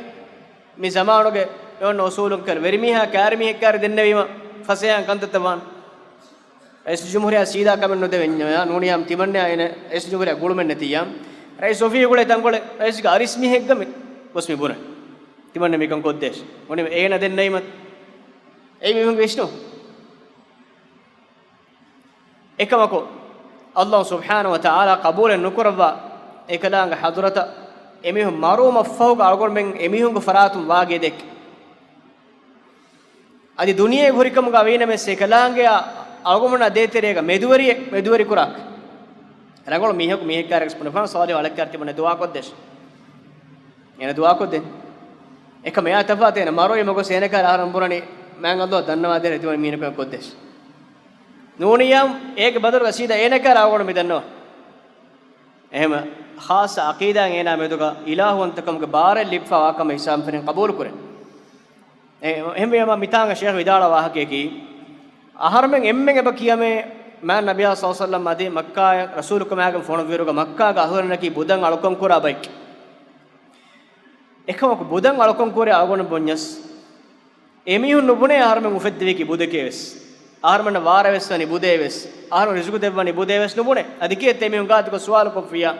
މި ޒަމާނުގެ އެ އޮންނަ އުސޫލުން ކަލަ ވެރިމީހާ ކާރިމީހެއް ކާރި ދެންނެވީމަ ފަސޭހައިން ކަންތައްތައް ވާން. ރައީސުލްޖުމްހޫރިއްޔާ ސީދާ ކަމެއް ނުދެވެންޏާ ނޫނިޔާ ތިމަންނަޔާ އޭނަ ރައީސުލްޖުމްހޫރިއްޔާ ގުޅުމެއް ނެތިއްޔާ، ރައީސް އޮފީހުގަޅޭ ތަންކޮޅެއް ރައީސްގެ އަރިސް މީހެއްގަ މި ގޮސް މި ބުނަން. ތިމަންނަ މިކަން ކޮށްދޭށޭ. އޮނި އޭނަ ދެންނެވީމަ އެއީ މީހުންގެ ވިސްނުން. އެކަމަކު، ﷲ ސުބްޙާނަހޫ ވަތަޢާލާ ޤަބޫލެއް ނުކުރައްވާ އެކަލާނގެ ޙަޟްރަތަށް އެމީހުން މަރުވުމަށްފަހުގަ އަޅުގަނޑުމެން އެމީހުންގެ ފަރާތުން ވާގި އެދެއްކި. އަދި ދުނިޔޭގެ ހުރިކަމުގަ ވީނަމަވެސް އެކަލާނގެއާ އަޅުގަނޑުމެންނާ ދޭތެރޭގަ މެދުވެރިއެއް މެދުވެރި ކުރާކަށް. ރަނގަޅު މީހަކު މީހެއްކާރަކަށް ބުނެފާނަ ޞާލިޙު އަޅެއްކާރަ ތިމަންނަ ދުޢާ ކޮށްދޭށޭ. އޭނަ ދުޢާ ކޮށްދޭން. އެކަމަކު އެއާ ތަފާތު އޭނަ މަރުވީމަ ގޮސް އޭނަކާރަ އަހަރުން ބުނަނީ މާތް ﷲ ދަންނަވާދޭށޭ ތިމަން މީހަކު ކޮށްދޭށޭ. ނޫނިއްޔާ އޭގެ ބަދަލުގަ ސީދާ އޭނަކާރަ އަޅުގަނޑު މި ދަންނަވާ. އެހެން ޚާއްޞަ ޢަޤީދާއެއް އޭނާ މެދުގަ އިލާހުވަންތަކަމުގެ ބާރެއް ލިބިފަ ވާކަމަށް އިސްލާމް ދީނުން ޤަބޫލު ކުރޭ. އެ، އެހެންވީމަ މިތާނގަ ޝޭޚް ވިދާޅުވާ ވާހަކަޔަކީ، އަހަރުމެން އެންމެން އެބަ ކިޔަމޭ މާތް ނަބިއްޔާ ޞައްލަﷲު ޢަލައިހި ވަސައްލަމް އަދި މައްކާއަށް ރަސޫލުކަމާގެން ފޮނުއްވިއިރުގަ މައްކާގަ އަހުލުންނަކީ ބުދަށް އަޅުކަން ކުރާ ބައެއް. އެކަމަކު ބުދަށް އަޅުކަން ކުރޭ އަޅުގަނޑު ބުންޏަސް، އެމީހުން ނުބުނޭ އަހަރުމެން އުފެއްދެވީކީ ބުދެކޭ ވެސް. އަހަރުމެންނަށް ވާރޭ ވެއްސަވަނީ ބުދޭ ވެސް. އަހަރުމެން ރިޒުގު ދެއްވަނީ ބުދޭ ވެސް ނުބުނޭ. އަދި ކިއެއްތަ އެމީހުން ގާތުގަ ސުވާލު ކޮށްފިއްޔާ،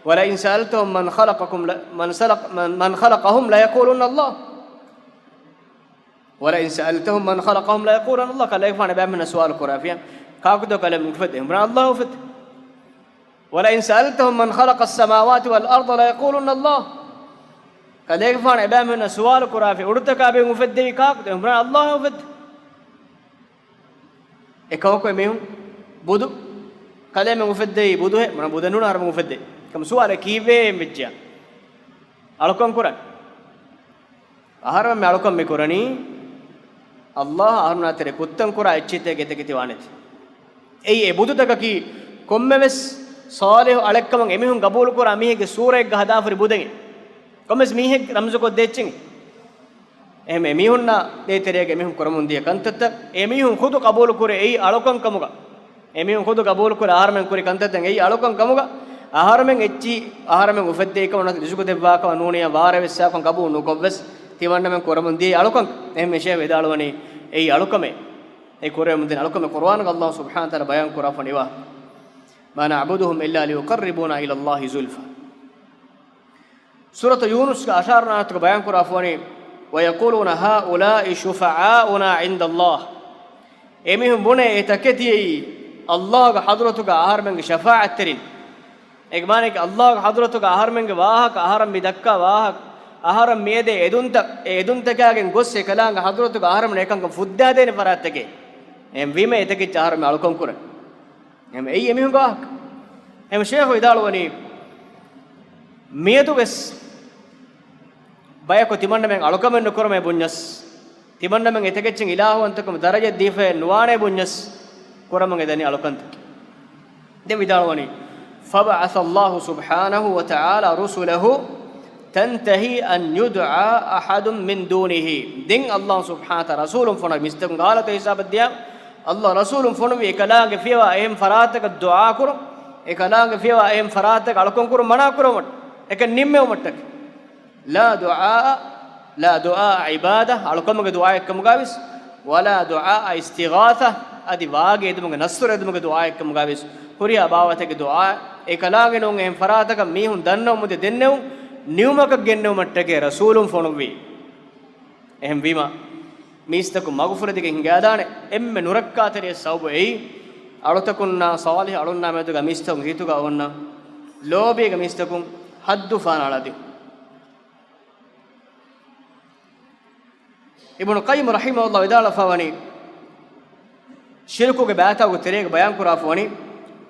ولئن سألتهم من خلقكم ل-، من سلق-، من، من خلقهم ليقولن الله. ولئن سألتهم من خلقهم ليقولن الله. ކަލޭގެފާނު އެބައިމީހުންނަށް ސުވާލު ކުރާފިއްޔާ، ކާކުތޯ ކަލޭމެން އުފެއްދެވީ؟ އެމީހުން ބުނާ ﷲ އުފެއްދެވީ. ولئن سألتهم من خلق السماوات والأرض ليقولن الله. ކަލޭގެފާނު އެބައިމީހުންނަށް ސުވާލު ކުރާފިއްޔާ، އުޑުތަކާ ބިމުން އުފެއްދެވީ ކާކުތޯ؟ އެމީހުން ބުނާ ﷲ އުފެއްދެވީ. އެކަމަކު އެމީހުން ބުދު ކަލޭމެން އުފެއްދެވީ ބުދުހޭ، ބުދެއް ނޫން އަހަރެމެން އުފެއްދެވީ. އެކަމަ ސުވާލެއް، ކީއްވެ އެހެން ވެއްޖެޔާ؟ އަޅުކަން ކުރަން. އަހަރެމެން މި އަޅުކަން މި ކުރަނީ، ﷲ އަހަރުމެންނާ ތެރޭ ކުށްތައް ކުރާ އެއްޗެއް ތަކެތި ވާނެތީ. އެއީ އެ ބުދުތަކަކީ ކޮންމެވެސް ޞާލިޙު އަޅެއްކަމަށް އެމީހުން ގަބޫލުކުރާ މީހެއްގެ ސޫރައެއްގަ ހަދާފަރި ބުދެއް. ކޮންމެސް މީހެއް ރަމްޒުކޮށްދޭ އެއްޗެއް. އެހެން އެމީހުންނާ ދޭތެރޭގަ އެމީހުން ކުރަމުންދިޔަ ކަންތައްތައް އެމީހުން ޚުދު ޤަބޫލުކުރޭ އެއީ އަޅުކަން ކަމުގަ. އެމީހުން ޚުދު ޤަބޫލުކުރޭ އަހަރެމެން ކުރި ކަންތައްތައް އެއީ އަޅުކަން ކަމުގަ. އަހަރެމެން އެއްޗި، އަހަރެމެން އުފެއްދެވިކަމަށް ނަސް ރިޒުޤު ދެއްވާކަމަށް ނޫނިޔާ ވާރޭވެސް ސާކޮން ޤަބޫލު ނުކޮށްވެސް ތިމަންނަމެން ކުރަމުންދިޔަ އެއީ އަޅުކަން. އެހެން ޝޭޚް ވިދާޅުވަނީ އެއީ އަޅުކަމޭ. އެ ކުރެވެމުންދިން އަޅުކަމެއް ޤުރުއާނުގަ ﷲ ސުބްޙާނަހޫ ވަތަޢާލާ ބަޔާން ކުރާފަ ވަނީ، "ما نعبدهم إلا ليقربونا إلى الله زلفى." ސޫރަތު ޔޫނުސްގެ އަށާރަ ވަނަ އާޔަތުގަ ބަޔާން ކުރާފަ ވަނީ، "ويقولون هؤلاء شفعاؤنا عند الله." އެމީހުން ބުނޭ އެ ތަކެތި އެއީ ﷲގެ ޙަޟްރަތުގަ އަހަރެމެންގެ ޝަފާޢަތްތެރިން. އޭގެ މާނައަކީ ﷲގެ ޙަޟްރަތުގަ އަހަރެމެންގެ ވާހަކަ، އަހަރެން މި ދައްކާ ވާހަކަ، އަހަރެން މިއެދޭ އެދުންތައް، އެ އެދުންތަކާގެން ގޮސް އެކަލާނގެ ޙަޟްރަތުގަ އަހަރެމެން އެކަންކަން ފުއްދާދޭނެ ފަރާތްތަކެއް. އެހެންވީމަ އެތަކެއްޗަށް އަހަރެމެން އަޅުކަން ކުރަން. އެހެން އެއީ އެމީހުންގެ ވާހަކަ. އެހެން ޝޭޚު ވިދާޅުވަނީ، މިއަދުވެސް ބަޔަކު ތިމަންނަމެން އަޅުކަމެއް ނުކުރަމޭ ބުންޏަސް، ތިމަންނަމެން އެތަކެއްޗިން އިލާހުވަންތަކަމަށް ދަރަޖަ ދީފައެއް ނުވާނޭ ބުންޏަސް، ކުރަމުން އެދަނީ އަޅުކަންތަކެއް. ދެން ވިދާޅުވަނީ، فبعث الله سبحانه وتعالى رسله تنتهي أن يدعى أحد من دونه. ދެން ﷲ ސުބްޙާނަހޫ ވަތަޢާލާ ރަސޫލުން ފޮނުވި މީސްތަކުން ގާލަތު ހިސާބަށް ދިޔާ، ﷲ ރަސޫލުން ފޮނުވި އެކަލާނގެ ފިޔަވާ އެހެން ފަރާތަކަށް ދުޢާ ކުރުން، އެކަލާނގެ ފިޔަވާ އެހެން ފަރާތަކަށް އަޅުކަން ކުރުން މަނާ ކުރުމަށް، އެކަން ނިންމެވުމަށްޓަކައި. لا دعاء، لا دعاء عبادة، އަޅުކަމުގެ ދުޢާއެއްކަމުގަވެސް، ولا دعاء استغاثة، އަދި ވާގި އެދުމުގެ ނަޞްރު އެދުމުގެ ދުޢާއެއްކަމުގަވެސް، ހުރިހާ ބާވަތެއްގެ ދުޢާ، އެކަލާނގެ ނޫން އެހެން ފަރާތަކަށް މީހުން ދަންނަވަމުންދިޔަ ދެންނެވުން ނިމުމަކަށް ގެންނެވުމަށްޓަކައި ރަސޫލުން ފޮނުއްވީ. އެހެންވީމަ، މީސްތަކުން މަގުފުރެދިގެން ހިނގާދާނެ އެންމެ ނުރައްކާތެރި ސަބަބު އެއީ، އަޅުތަކުންނާ ޞާލިޙު އަޅުންނާ މެދުގަ މީސްތަކުންގެ ހިތުގަ އޮންނަ ލޯބީގެ މީސްތަކުން ޙައްދު ފާނާޅާދިން. އިބްނު ޤައްޔިމް ރަޙިމަހުﷲ ވިދާޅުވެފަ ވަނީ، ޝިރުކުގެ ބައިތަކުގެ ތެރޭގަ ބަޔާން ކުރާފަ ވަނީ،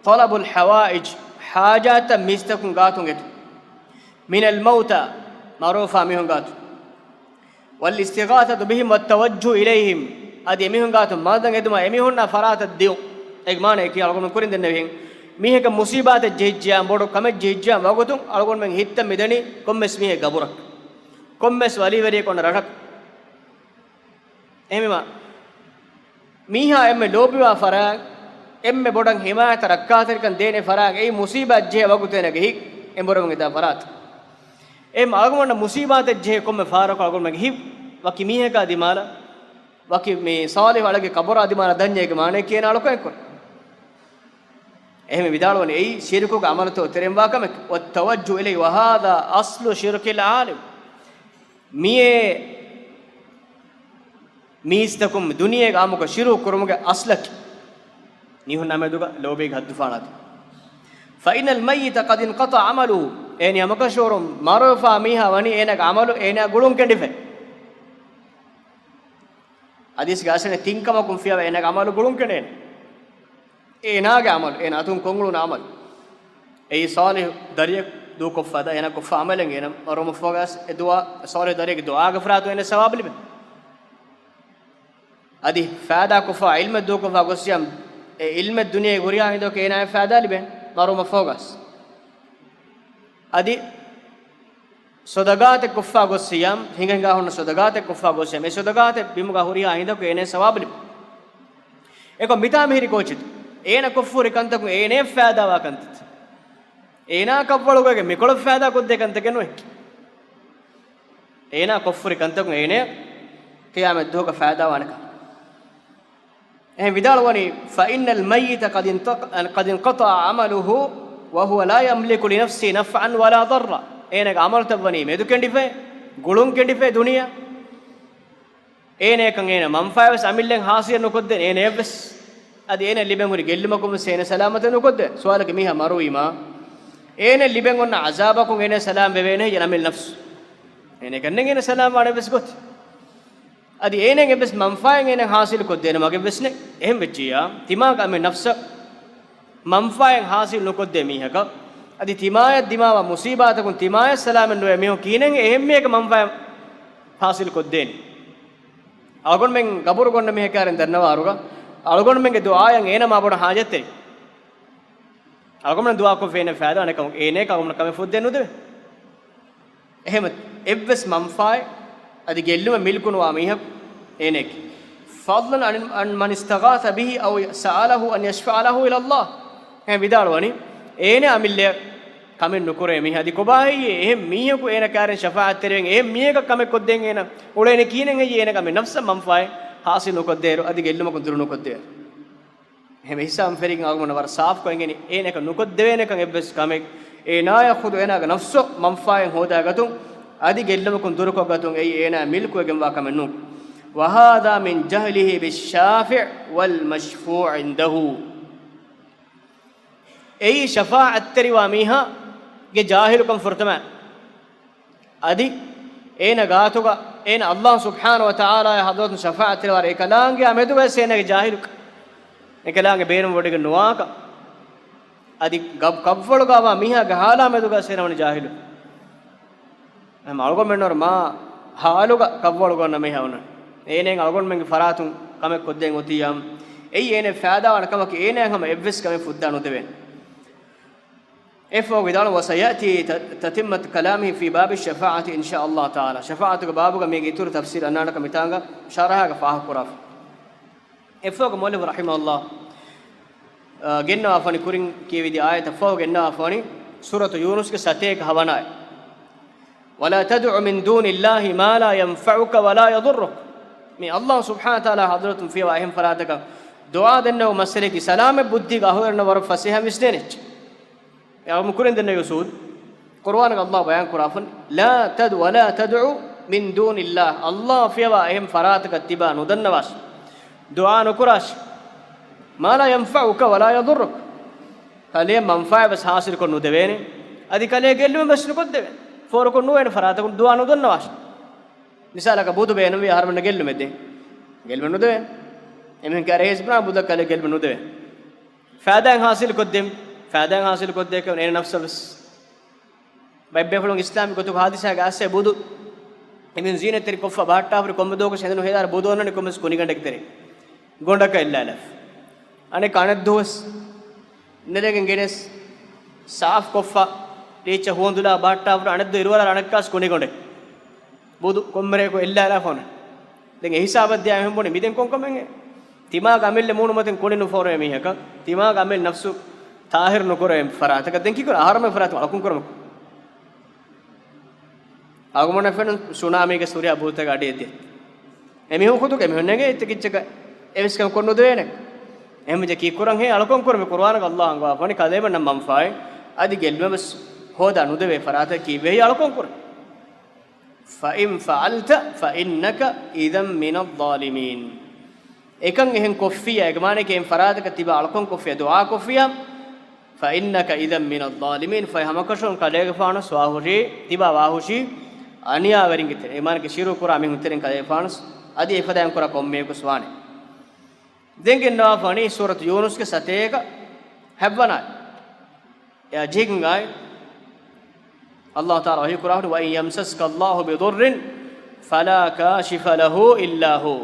طلب الحوائج، ޙާޖާތްތައް މީސްތަކުން ގާތުން އެދުން، من الموتى، މަރުވެފާ މީހުން ގާތު، والاستغاثة بهم والتوجه إليهم، އަދި އެމީހުން ގާތު މަދަދަށް އެދުމާ އެމީހުންނާ ފަރާތަށް ދިޔުން. އޭގެ މާނައަކީ އަޅުގަނޑު ކުރިން ދެންނެވިހެން، މީހަކަށް މުޞީބާތެއް ޖެހިއްޖެޔާ، ބޮޑު ކަމެއް ޖެހިއްޖެޔާ ވަގުތުން އަޅުގަނޑުމެން ހިތަށް މިދަނީ ކޮންމެސް މީހެއް ގަބުރަށް، ކޮންމެސް ވަލީވެރިޔަކު އޮންނަ ރަށަކަށް. އެހެންވީމަ، މީހާ އެންމެ ލޯބިވާ ފަރާތް، އެންމެ ބޮޑަށް ހިމާޔަތަށް ރައްކާތެރިކަން ދޭނެ ފަރާތް، އެއީ މުޞީބާތް ޖެހޭ ވަގުތޭނަގެ ހިތް އެނބުރެވެން އެދާ ފަރާތް. އެހެން އަޅުގަނޑަށް މުޞީބާތެއް ޖެހޭ ކޮންމެ ފަހަރަކު އަޅުގަނޑުމެންގެ ހިތް ވަކި މީހަކާ ދިމާލަށް، ވަކި މި ޞާލިޙު އަޅެއްގެ ޤަބުރާ ދިމާލަށް ދަންޏޭގެ މާނައަކީ އޭނާ އަޅުކަން ކުރަން. އެހެން ވިދާޅުވަނީ އެއީ ޝިރުކުގެ ޢަމަލުތައް ތެރެއިން ވާ ކަމެކޭ. والتوجه إليه، وهذا أصل شرك العالم. މިއޭ މީސްތަކުން ދުނިޔޭގެ އާއްމުކޮށް ޝިރުކު ކުރުމުގެ އަޞްލަކީ، މީހުންނާ މެދުގަ ލޯބީގެ ޙައްދު ފާޅާދިން. فإن الميت قد انقطع عمله، އޭނި ހަމަކަށަވަރުން މަރުވެފާ މީހާ ވަނީ އޭނާގެ ޢަމަލު އޭނާ ގުޅުން ކެނޑިފަ. ޙަދީޘްގެ އަސްލެއް ތިން ކަމަކުން ފިޔަވާ އޭނާގެ ޢަމަލު ގުޅުން ކެނޑޭނެ. އޭނާގެ ޢަމަލު، އޭނާ އަތުން ކޮށްއުޅުނު ޢަމަލު. އެއީ ޞާލިޙު ދަރިއެއް ދޫކޮށްފަ ދާ އޭނާ ކޮށްފަ ޢަމަލެއް އޭނާ މަރުވުމަށްފަހުގަ އެ ދުޢާ، ޞާލިޙު ދަރިއެއްގެ ދުޢާގެ ފަރާތުން އޭނާ ސަވާބު ލިބޭ. އަދި ފައިދާކޮށްފަ ޢިލްމެއް ދޫކޮށްފަ ގޮއްސިޔާމް، އެ ޢިލްމެއް ދުނިޔޭގެ ހުރިހާ ހިނދުގަ އޭނާއަށް ފައިދާ ލިބޭ މަރުވުމަށްފަހުގަ. އަދި ޞަދަޤާތެއް ކޮށްފަ ގޮއްސިޔާމް، ހިނގަ ހިނގާ ހުންނަ ޞަދަޤާތެއް ކޮށްފަ ގޮއްސިޔާމް، އެ ޞަދަޤާތެއް ބިމުގަ ހުރިހާ ހިނދަކު އޭނައަށް ސަވާބު ލިބޭ. އެކަމަ މިތާ މިހިރީ ކޯޗެއް؟ އޭނަ ކޮށްފަ ހުރި ކަންތަކުން އޭނައަށް ފައިދާވާ ކަންތައް. އޭނާ ކަށްވަޅުގައި މިކޮޅަށް ފައިދާ ކޮށްދޭ ކަންތަކެއް ނުވޭ. އޭނާ ކޮށްފަ ހުރި ކަންތަކުން އޭނައަށް ޤިޔާމަތް ދުވަހުގަ ފައިދާވާނެ ކަން. އެހެން ވިދާޅުވަނީ، فإن الميت قد انتق-، قد انقطع عمله وهو لا يملك لنفسه نفعا ولا ضرا. އޭނާގެ ޢަމަލުތައް ވަނީ މެދު ކެނޑިފައި، ގުޅުން ކެނޑިފައި ދުނިޔެ. އޭނައަކަށް އޭނަ މަންފާވެސް އަމިއްލައިން ޙާޞިލެއް ނުކޮށްދޭނެ އޭނައަށްވެސް. އަދި އޭނަ ލިބެން ހުރި ގެއްލުމަކުންވެސް އޭނަ ސަލާމަތެއް ނުކޮށްދޭ. ސުވާލަކީ މީހާ މަރުވީމާ، އޭނަ ލިބެން އޮންނަ ޢަޒާބަކުން އޭނަ ސަލާމް ވެވޭނެ ހެއްޔެ އަމިއްލަ ނަފްސު؟ އޭނަ ކަންނެން އޭނަ ސަލާމް ވާނެ ވެސް ގޮތެއް. އަދި އޭނައަށް އެއްވެސް މަންފާއެއް އޭނައަށް ޙާޞިލު ކޮށްދޭނެ މަގެއްވެސް ނެތް. އެހެން ވެއްޖިއްޔާ، ތިމާގެ އަމިއްލަ ނަފްސަށް މަންފާއެއް ޙާޞިލު ނުކޮށްދޭ މީހަކަށް، އަދި ތިމާޔަށް ދިމާވާ މުޞީބާތަކުން ތިމާޔަށް ސަލާމަތް ނުވޭ މީހުން ކިހިނެއް އެހެން މީހަކަށް މަންފާއެއް ޙާޞިލު ކޮށްދޭނީ؟ އަޅުގަނޑުމެން ގަބޫރު ކުރަން މީހަކާ ދަންނަވާއިރުގަ، އަޅުގަނޑުމެންގެ ދުޢާއަށް އޭނަ މާ ބޮޑަށް ޙާޖަތްތެރި. އަޅުގަނޑުމެން ދުޢާކޮށްފި އޭނަ ފައިދާ ނެތް ކަމަކު، އޭނައަކަށް އަޅުގަނޑު ކަމެއް ފުއްދޭ ނުދެވޭ. އެހެން އެއްވެސް މަންފާއެއް އަދި ގެއްލުމެއް މިލްކުނުވާ މީހަކު އޭނައަކީ. فضلا عن، عن من استغاث به أو سأله أن يشفع له إلى الله. އެހެން ވިދާޅުވަނީ، އޭނަ އަމިއްލަ ކަމެއް ނުކުރޭ މީހާ. އަދި ކޮބާހެއްޔޭ އެހެން މީހަކު އޭނަ ކާރިން ޝަފާޢަތްތެރިވެން އެހެން މީހަކަށް ކަމެއް ކޮށްދޭން އޭނަ އުޅޭނެ ކިހިނެއް ހެއްޔޭ އޭނަ ކަމެއް ނަފްސަށް މަންފާއެއް ޙާޞިލު ނުކޮށްދޭއިރު އަދި ގެއްލުމަކުން ދުރު ނުކޮށްދޭއިރު. އެހެން ހިސާބުން ފެށިގެން އަޅުގަނޑުމެންނަށް ވަރަށް ސާފުކޮށް އެނގެނީ، އޭނައަކަށް ނުކޮށްދެވޭނެކަން އެއްވެސް ކަމެއް، އޭނާޔަށް ޚުދު އޭނާގެ ނަފްސު މަންފާއެއް ހޯދާގަތުން، އަދި ގެއްލުމަކުން ދުރުކޮށްގަތުން އެއީ އޭނާ މިލްކުވެގެންވާ ކަމެއް ނޫން. وهذا من جهله بالشافع والمشفوع عنده. އެއީ ޝަފާޢަތްތެރިވާ މީހާގެ ޖާހިލުކަން ފުރަތަމަ. އަދި އޭނަ ގާތުގަ އޭނަ ﷲ ސުބްޙާނަހޫ ވަތަޢާލާގެ ޙަޟްރަތުން ޝަފާޢަތްތެރިވާ އެކަލާނގެ މެދުގަ އޭނަގެ ޖާހިލުކަން، އެކަލާނގެ ބޭނުންވޮޑިގެން ނުވާކަން. އަދި ގަ-، ކަށްވަޅުގަ ވާ މީހާގެ ޙާލާ މެދުގަ އޭނަ ވަނީ ޖާހިލު. އެހެން އަޅުގަނޑުމެންނަށް ވަރަށް މާ ޙާލުގަ ކަށްވަޅުގަ އޮންނަ މީހާ އޮންނަނީ. އޭނައަށް އަޅުގަނޑުމެންގެ ފަރާތުން ކަމެއް ކޮށްދޭން އޮތިއްޔާ، އެއީ އޭނައަށް ފައިދާވާނެ ކަމަކީ އޭނައަށް ހަމަ އެއްވެސް ކަމެއް ފުއްދާ ނުދެވޭނެ. އެއަށްފަހު ވިދާޅުވި، وسيأتي ت-، تتمة كلامه في باب الشفاعة إن شاء الله تعالى. ޝަފާޢަތުގެ ބާބުގަ މީގެ އިތުރު ތަފްޞީލް އަންނާނެކަން މިތާނގަ ޝަރަޙަކަށް ފާހަގަކުރާފަ. އެއަށްފަހު މުއައްލިފު ރަޙިމަހުﷲ، އާ، ގެންނަވާފަނި ކުރިން ކިޔެވިދިޔަ އާޔަތަށްފަހު ގެންނަވާފަނި ސޫރަތު ޔޫނުސްގެ ސަތޭކަ ހަވަނަ އާޔަތް. ولا تدع من دون الله ما لا ينفعك ولا يضرك. މި ﷲ ސުބްޙާނަހޫ ވަތަޢާލާ ޙަޟްރަތުން ފިޔަވާ އެހެން ފަރާތަކަށް ދުޢާ ދެންނެވުމަށް މައްސަލައަކީ ސަލާމަތް ބުއްދީގެ އަހުލުވެރިންނަށް ވަރަށް ފަސޭހަ ވިސްނޭނެ އެއްޗެއް. އެ އަޅުގަނޑު ކުރިން ދެންނެވި އުޞޫލު. ޤުރުއާނުގަ ﷲ ބަޔާން ކުރާފަން، لا تد-، ولا تدع من دون الله. ﷲ ފިޔަވާ އެހެން ފަރާތަކަށް ތިބާ ނުދަންނަވާށި. ދުޢާ ނުކުރާށި. ما لا ينفعك ولا يضرك. ކަލޭ މަންފާއެއް ވެސް ޙާޞިލުކޮށް ނުދެވޭނެ. އަދި ކަލޭ ގެއްލުމެއް ވެސް ނުކޮށްދެވޭނެ. ފޯރުކޮށް ނުވޭނެ ފަރާތަކުން ދުޢާ ނުދަންނަވާށި. މިސާލަކަށް ބުދު ބޭނުންވި އަހަރުމެންނަށް ގެއްލުމެއް ދޭން. ގެއްލުމެއް ނުދެވޭނެ. އެމީހުން ކާރި ހޭސްބުނާ ބުދަށް ކަލޭ ގެއްލުމެއް ނުދެވޭނެ. ފައިދާއެއް ޙާޞިލުކޮށްދޭން. ފައިދާއެއް ޙާޞިލުކޮށްދޭކަށް އޭނަ ނަފްސަށް ވެސް. ބައެއް ބޭފުޅުން އިސްލާމީ ގޮތުގަ ހާދިސާގެ އައިސް ބުދު އެމީހުން ޒީނަތްތެރި ކޮށްފަ ބަހައްޓާފަ ކޮންމެ ދުވަހަކު ހެނދުނު ހޭދާއިރު ބުދު އޮންނަނީ ކޮންމެސް ކުނިގަނޑެއްގެ ތެރޭ. ގޮނޑަކަށް އެއްލާލާފަ. އަނެއްކާ އަނެއް ދުވަސް ނެރެގެން ގެނެސް ސާފު ކޮށްފަ ރީއްޗަށް ހުވަނދުލާ ބަހައްޓާފަ އަނެއް ދުވަހު އިރުއަރާ އަނެއްކާސް ކުނިގޮނޑެއް. ބުދު ކޮންމެ ރެއަކު އެއްލާލާފަ އޮންނަ. ދެން އެ ހިސާބަށް ދިޔާ އެހެން ބުނި މި ދެން ކޮންކަމެއް؟ ތިމާގެ އަމިއްލަ މޫނުމަތިން ކުނި ނުފޯރުވޭ މީހަކަށް، ތިމާގެ އަމިއްލަ ނަފްސު ޠާހިރު ނުކުރޭ ފަރާތަކަށް ދެން ކީކުރަން؟ އަހަރުމެން ފަރާތުން އަޅުކަން ކުރަމު. އަޅުގަނޑަށް ފެނުން ސުނާމީގެ ސުރިޔާ ބުދުތަކަށް އަޑިއެއް ދޭ. އެމީހުން ޚުދުގެ އެމީހުން ނެގޭ އެތަކެއްޗަކަށް އެވެސް ކަމެއް ކޮށް ނުދެވޭނެ. އެހެންވެއްޖެ ކީކުރަން ހޭ އަޅުކަން ކުރަމު. ޤުރުއާނުގަ ﷲ އަންގަވާފަނި ކަލޭމެންނަށް މަންފާއެއް އަދި ގެއްލުމެއް ވެސް ހޯދާ ނުދެވޭ ފަރާތަކަށް ކީއްވެ ހޭ އަޅުކަން ކުރަން؟ فإن فعلت فإنك إذا من الظالمين. އެކަން އެހެން ކޮށްފިއްޔާ، އޭގެ މާނައަކީ އެހެން ފަރާތަކަށް ތިބާ އަޅުކަން ކޮށްފިއްޔާ، ދުޢާ ކޮށްފިއްޔާ، فإنك إذا من الظالمين، ފަހެ ހަމަކަށަވަރުން ކަލޭގެފާނު ވާހުށީ، ތިބާ ވާހުށީ އަނިޔާވެރިންގެ ތެރެއިން، އޭ މާނައަކީ ޝިރުކު ކުރާ މީހުން ތެރެއިން ކަލޭގެފާނު އަދި އެފަދައިން ކުރާ ކޮންމެއަކުސް ވާނެ. ދެން ގެންނަވާފަ ވަނީ ސޫރަތު ޔޫނުސްގެ ސަތޭކަ ހައްވަނަ އާޔަތް. އެއާ ޖެހިގެން އާއި ﷲ ތަޢާލާ ވަޙީ ކުރާހުރި، وإن يمسسك الله بضر فلا كاشف له إلا هو.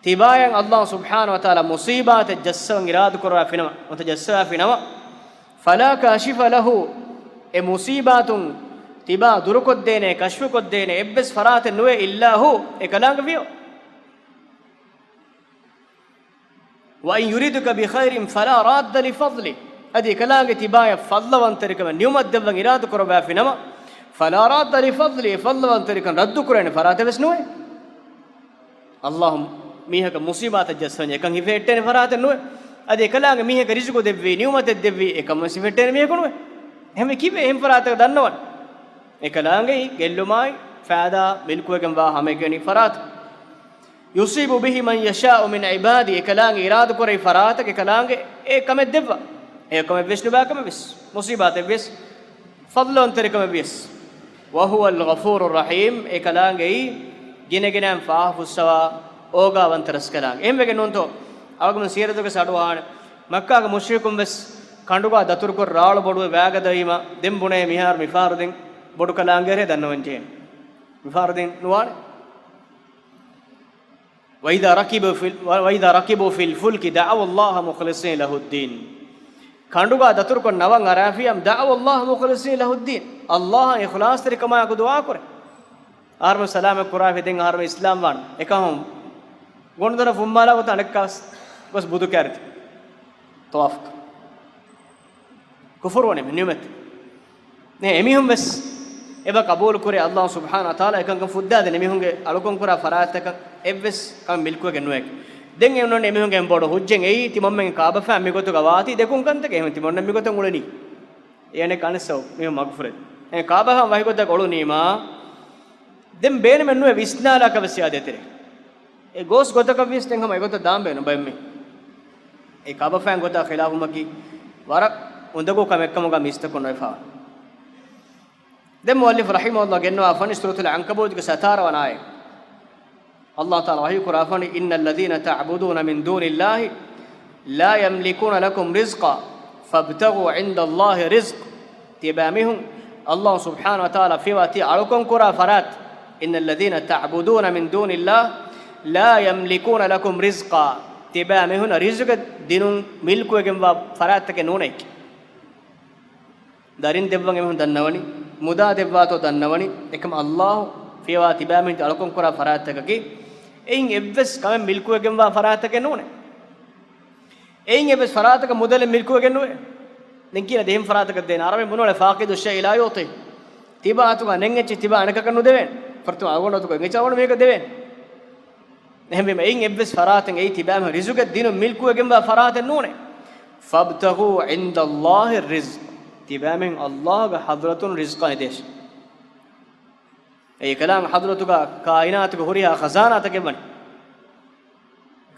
ތިބާޔަށް ﷲ ސުބްޙާނަހޫ ވަތަޢާލާ މުޞީބާތެއް ޖައްސަވަން އިރާދަކުރާފިނަމަ، ނުވަތަ ޖައްސަވާފިނަމަ، فلا كاشف له، އެ މުޞީބާތުން ތިބާ ދުރުކޮށްދޭނެ، ކަޝްފުކޮށްދޭނެ އެއްވެސް ފަރާތެއް ނުވޭ، إلا هو، އެކަލާނގެ ފިޔަވައި. وإن يردك بخير فلا راد لفضله. އަދި އެކަލާނގެ ތިބާޔަށް ފަޟްލުވަންތެރިކަމެއް ނިޢުމަތް ދެއްވަން އިރާދަކުރައްވާފިނަމަ، فلا راد لفضله، އެ ފަޟްލުވަންތެރިކަން ރައްދުކުރޭނެ ފަރާތެއް ވެސް ނުވޭ. ﷲ މީހަކަށް މުޞީބާތެއް ޖައްސަވަންޏާ އެކަން ހިފެހެއްޓޭނެ ފަރާތެއް ނުވޭ. އަދި އެކަލާނގެ މީހަކަށް ރިޒުގު ދެއްވީ، ނިޢުމަތެއް ދެއްވީ، އެކަން ވެސް ހިފެހެއްޓޭނެ މީހަކު ނުވޭ. އެހެންވެ ކީއްވެ އެހެން ފަރާތަކަށް ދަންނަވަން؟ އެކަލާނގެއީ ގެއްލުމާއި ފައިދާ މިލްކުވެގެންވާ ހަމައެކަނި ފަރާތެއް. يصيب به من يشاء من عباده، އެކަލާނގެ އިރާދަކުރެއްވި ފަރާތަކަށް އެކަލާނގެ އެ ކަމެއް ދެއްވާ. އެ ކަމެއް ވެސް ނުބާ ކަމެއް ވެސް، މުޞީބާތެއް ވެސް، ފަޟްލުވަންތެރިކަމެއް ވިޔަސް. وهو الغفور الرحيم، އެކަލާނގެއީ ގިނަގިނައިން ފާހަ ފުއްސަވާ އޯގާވަންތަ ރަސްކަލާނގެ. އެހެންވެގެން ނޫންތޯ؟ އަޅުގަނޑު ސީރަތުގެ ސަޑު އަހާނެ. މައްކާގެ މުޝްރިކުން ވެސް ކަނޑުގާ ދަތުރުކޮށް ރާޅު ބޮޑުވެ ވައިގަދަވީމަ، ދެން ބުނޭ މިހާރު މިފަހަރު ދެން ބޮޑުކަލާނގެ ރޭ ދަންނަވަން ޖެހޭ. މިފަހަރު ދެން ނުވާނެ. وإذا ركبوا في ال-، وإذا ركبوا في الفلك دعوا الله مخلصين له الدين. ކަނޑުގާ ދަތުރުކޮށް ނަވަން އަރާފިޔަމް، دعوا الله مخلصين له الدين. ﷲ އަށް އިޚްލާޞްތެރިކަމާއެކު ދުޢާ ކުރޭ. އަހަރުމެން ސަލާމަތް ކުރާފި ދެން އަހަރުމެން އިސްލާމް ވާން. އެކަހުން ގޮނޑުދޮރަށް ފުއްމާލާ ގޮތަށް އަނެއްކާސް ގޮސް ބުދު ކާރިތި. ޠަވާފް. ކުފުރުވަނީ މި ނިޢުމަތް. ނޭ، އެމީހުން ވެސް އެބަ ޤަބޫލު ކުރޭ. ﷲ ސުބްޙާނަހޫ ވަތަޢާލާ އެކަންކަން ފުއްދާދޭ އެމީހުންގެ އަޅުކަން ކުރާ ފަރާތްތަކަށް އެއްވެސް ކަމެއް މިލްކުވެގެން ނުވޭ. ދެން އެ އޮންނަ އެމީހުންގެ އެން ބޮޑު ހުއްޖަތް އެއީ ތިމަންމެން ކާބަފައިން މިގޮތުގަ ވާތީ ދެކުން ކަންތަކެއް. އެހެން ތިމަންމެން މިގޮތަށް އުޅެނީ. އޭނެ ކަނިސައު މީހުން މަގުފުރެ. އެ ކާބަފައިން ވަހިގޮތަށް އުޅުނީމާ ދެން ބޭނުމެއް ނުވޭ ވިސްނާލާކަށް ވެސް އާދޭ ތެރޭ. އެ ގޯސް ގޮތަކަށް ވިޔަސް ދެން ހަމަ އެގޮތަށް ދާން ބޭނުން ބައެއް މީ. އެ ކާބަފައިން ގޮތާ ޚިލާފުމަކީ ވަރަށް އުނދަގޫ ކަމެއް ކަމުގަ މީސްތަކުން ނުވެފާ. ދެން މުއައްލިފު ރަޙިމަހުﷲ ގެންނަވާ ފަނި ސޫރަތުލް ޢަންކަބޫތުގެ ސަތާރަ ވަނަ އާޔަތް. ﷲ ތަޢާލާ ވަޙީ ކުރާ ފަނި، إن الذين تعبدون من دون الله لا يملكون لكم رزقا فابتغوا عند الله الرزق. ތިޔަބައިމީހުން ﷲ ސުބްޙާނަހޫ ވަތަޢާލާ ފިޔަވާ ތި އަޅުކަން ކުރާ ފަރާތް، إن الذين تعبدون من دون الله لا يملكون لكم رزقا. ތިޔަބައިމީހުން ރިޒުގެ ދިނުން މިލްކުވެގެންވާ ފަރާތްތަކެއް ނޫނޭ. ދަރިން ދެއްވަން އެމީހުން ދަންނަވަނީ، މުދާ ދެއްވާތޯ ދަންނަވަނީ، އެކަމަ ﷲ ފިޔަވާ ތިބާމީހުން އަޅުކަން ކުރާ ފަރާތްތަކަކީ، އެއިން އެއްވެސް ކަމެއް މިލްކުވެގެންވާ ފަރާތްތަކެއް ނޫނޭ. އެއިން އެއްވެސް ފަރާތަކަށް މުދަލެއް މިލްކުވެގެން ނުވޭ. ދެން ކިޔަން ދެހިން ފަރާތަކަށް ދޭން. އަރަބިން ބުނުވަޅެ فاقد الشيء لا يعطيه. ތިބާ އަތުގަ ނެތް އެއްޗެއް ތިބާ އަނެކަކަށް ނުދެވޭނެ. ފުރަތަމަ އަޅުގަނޑު އަތުގަ އެއްޗެއް އަޅުގަނޑު މީހަކަށް ދެވޭނެ. އެހެންވީމަ އެއިން އެއްވެސް ފަރާތެއް އެއީ ތިބާމެން ރިޒުގެ ދިނުން މިލްކުވެގެންވާ ފަރާތެއް ނޫނޭ. فابتغوا عند الله الرزق. ތިބާމެން ﷲ ގެ ޙަޟްރަތުން ރިޒްޤާ ނެދޭށޭ. އެއީ ކަލާނގެ ޙަޟްރަތުގަ ކާއިނާތުގެ ހުރިހާ ޚަޒާނާތަކެއް ވަނީ.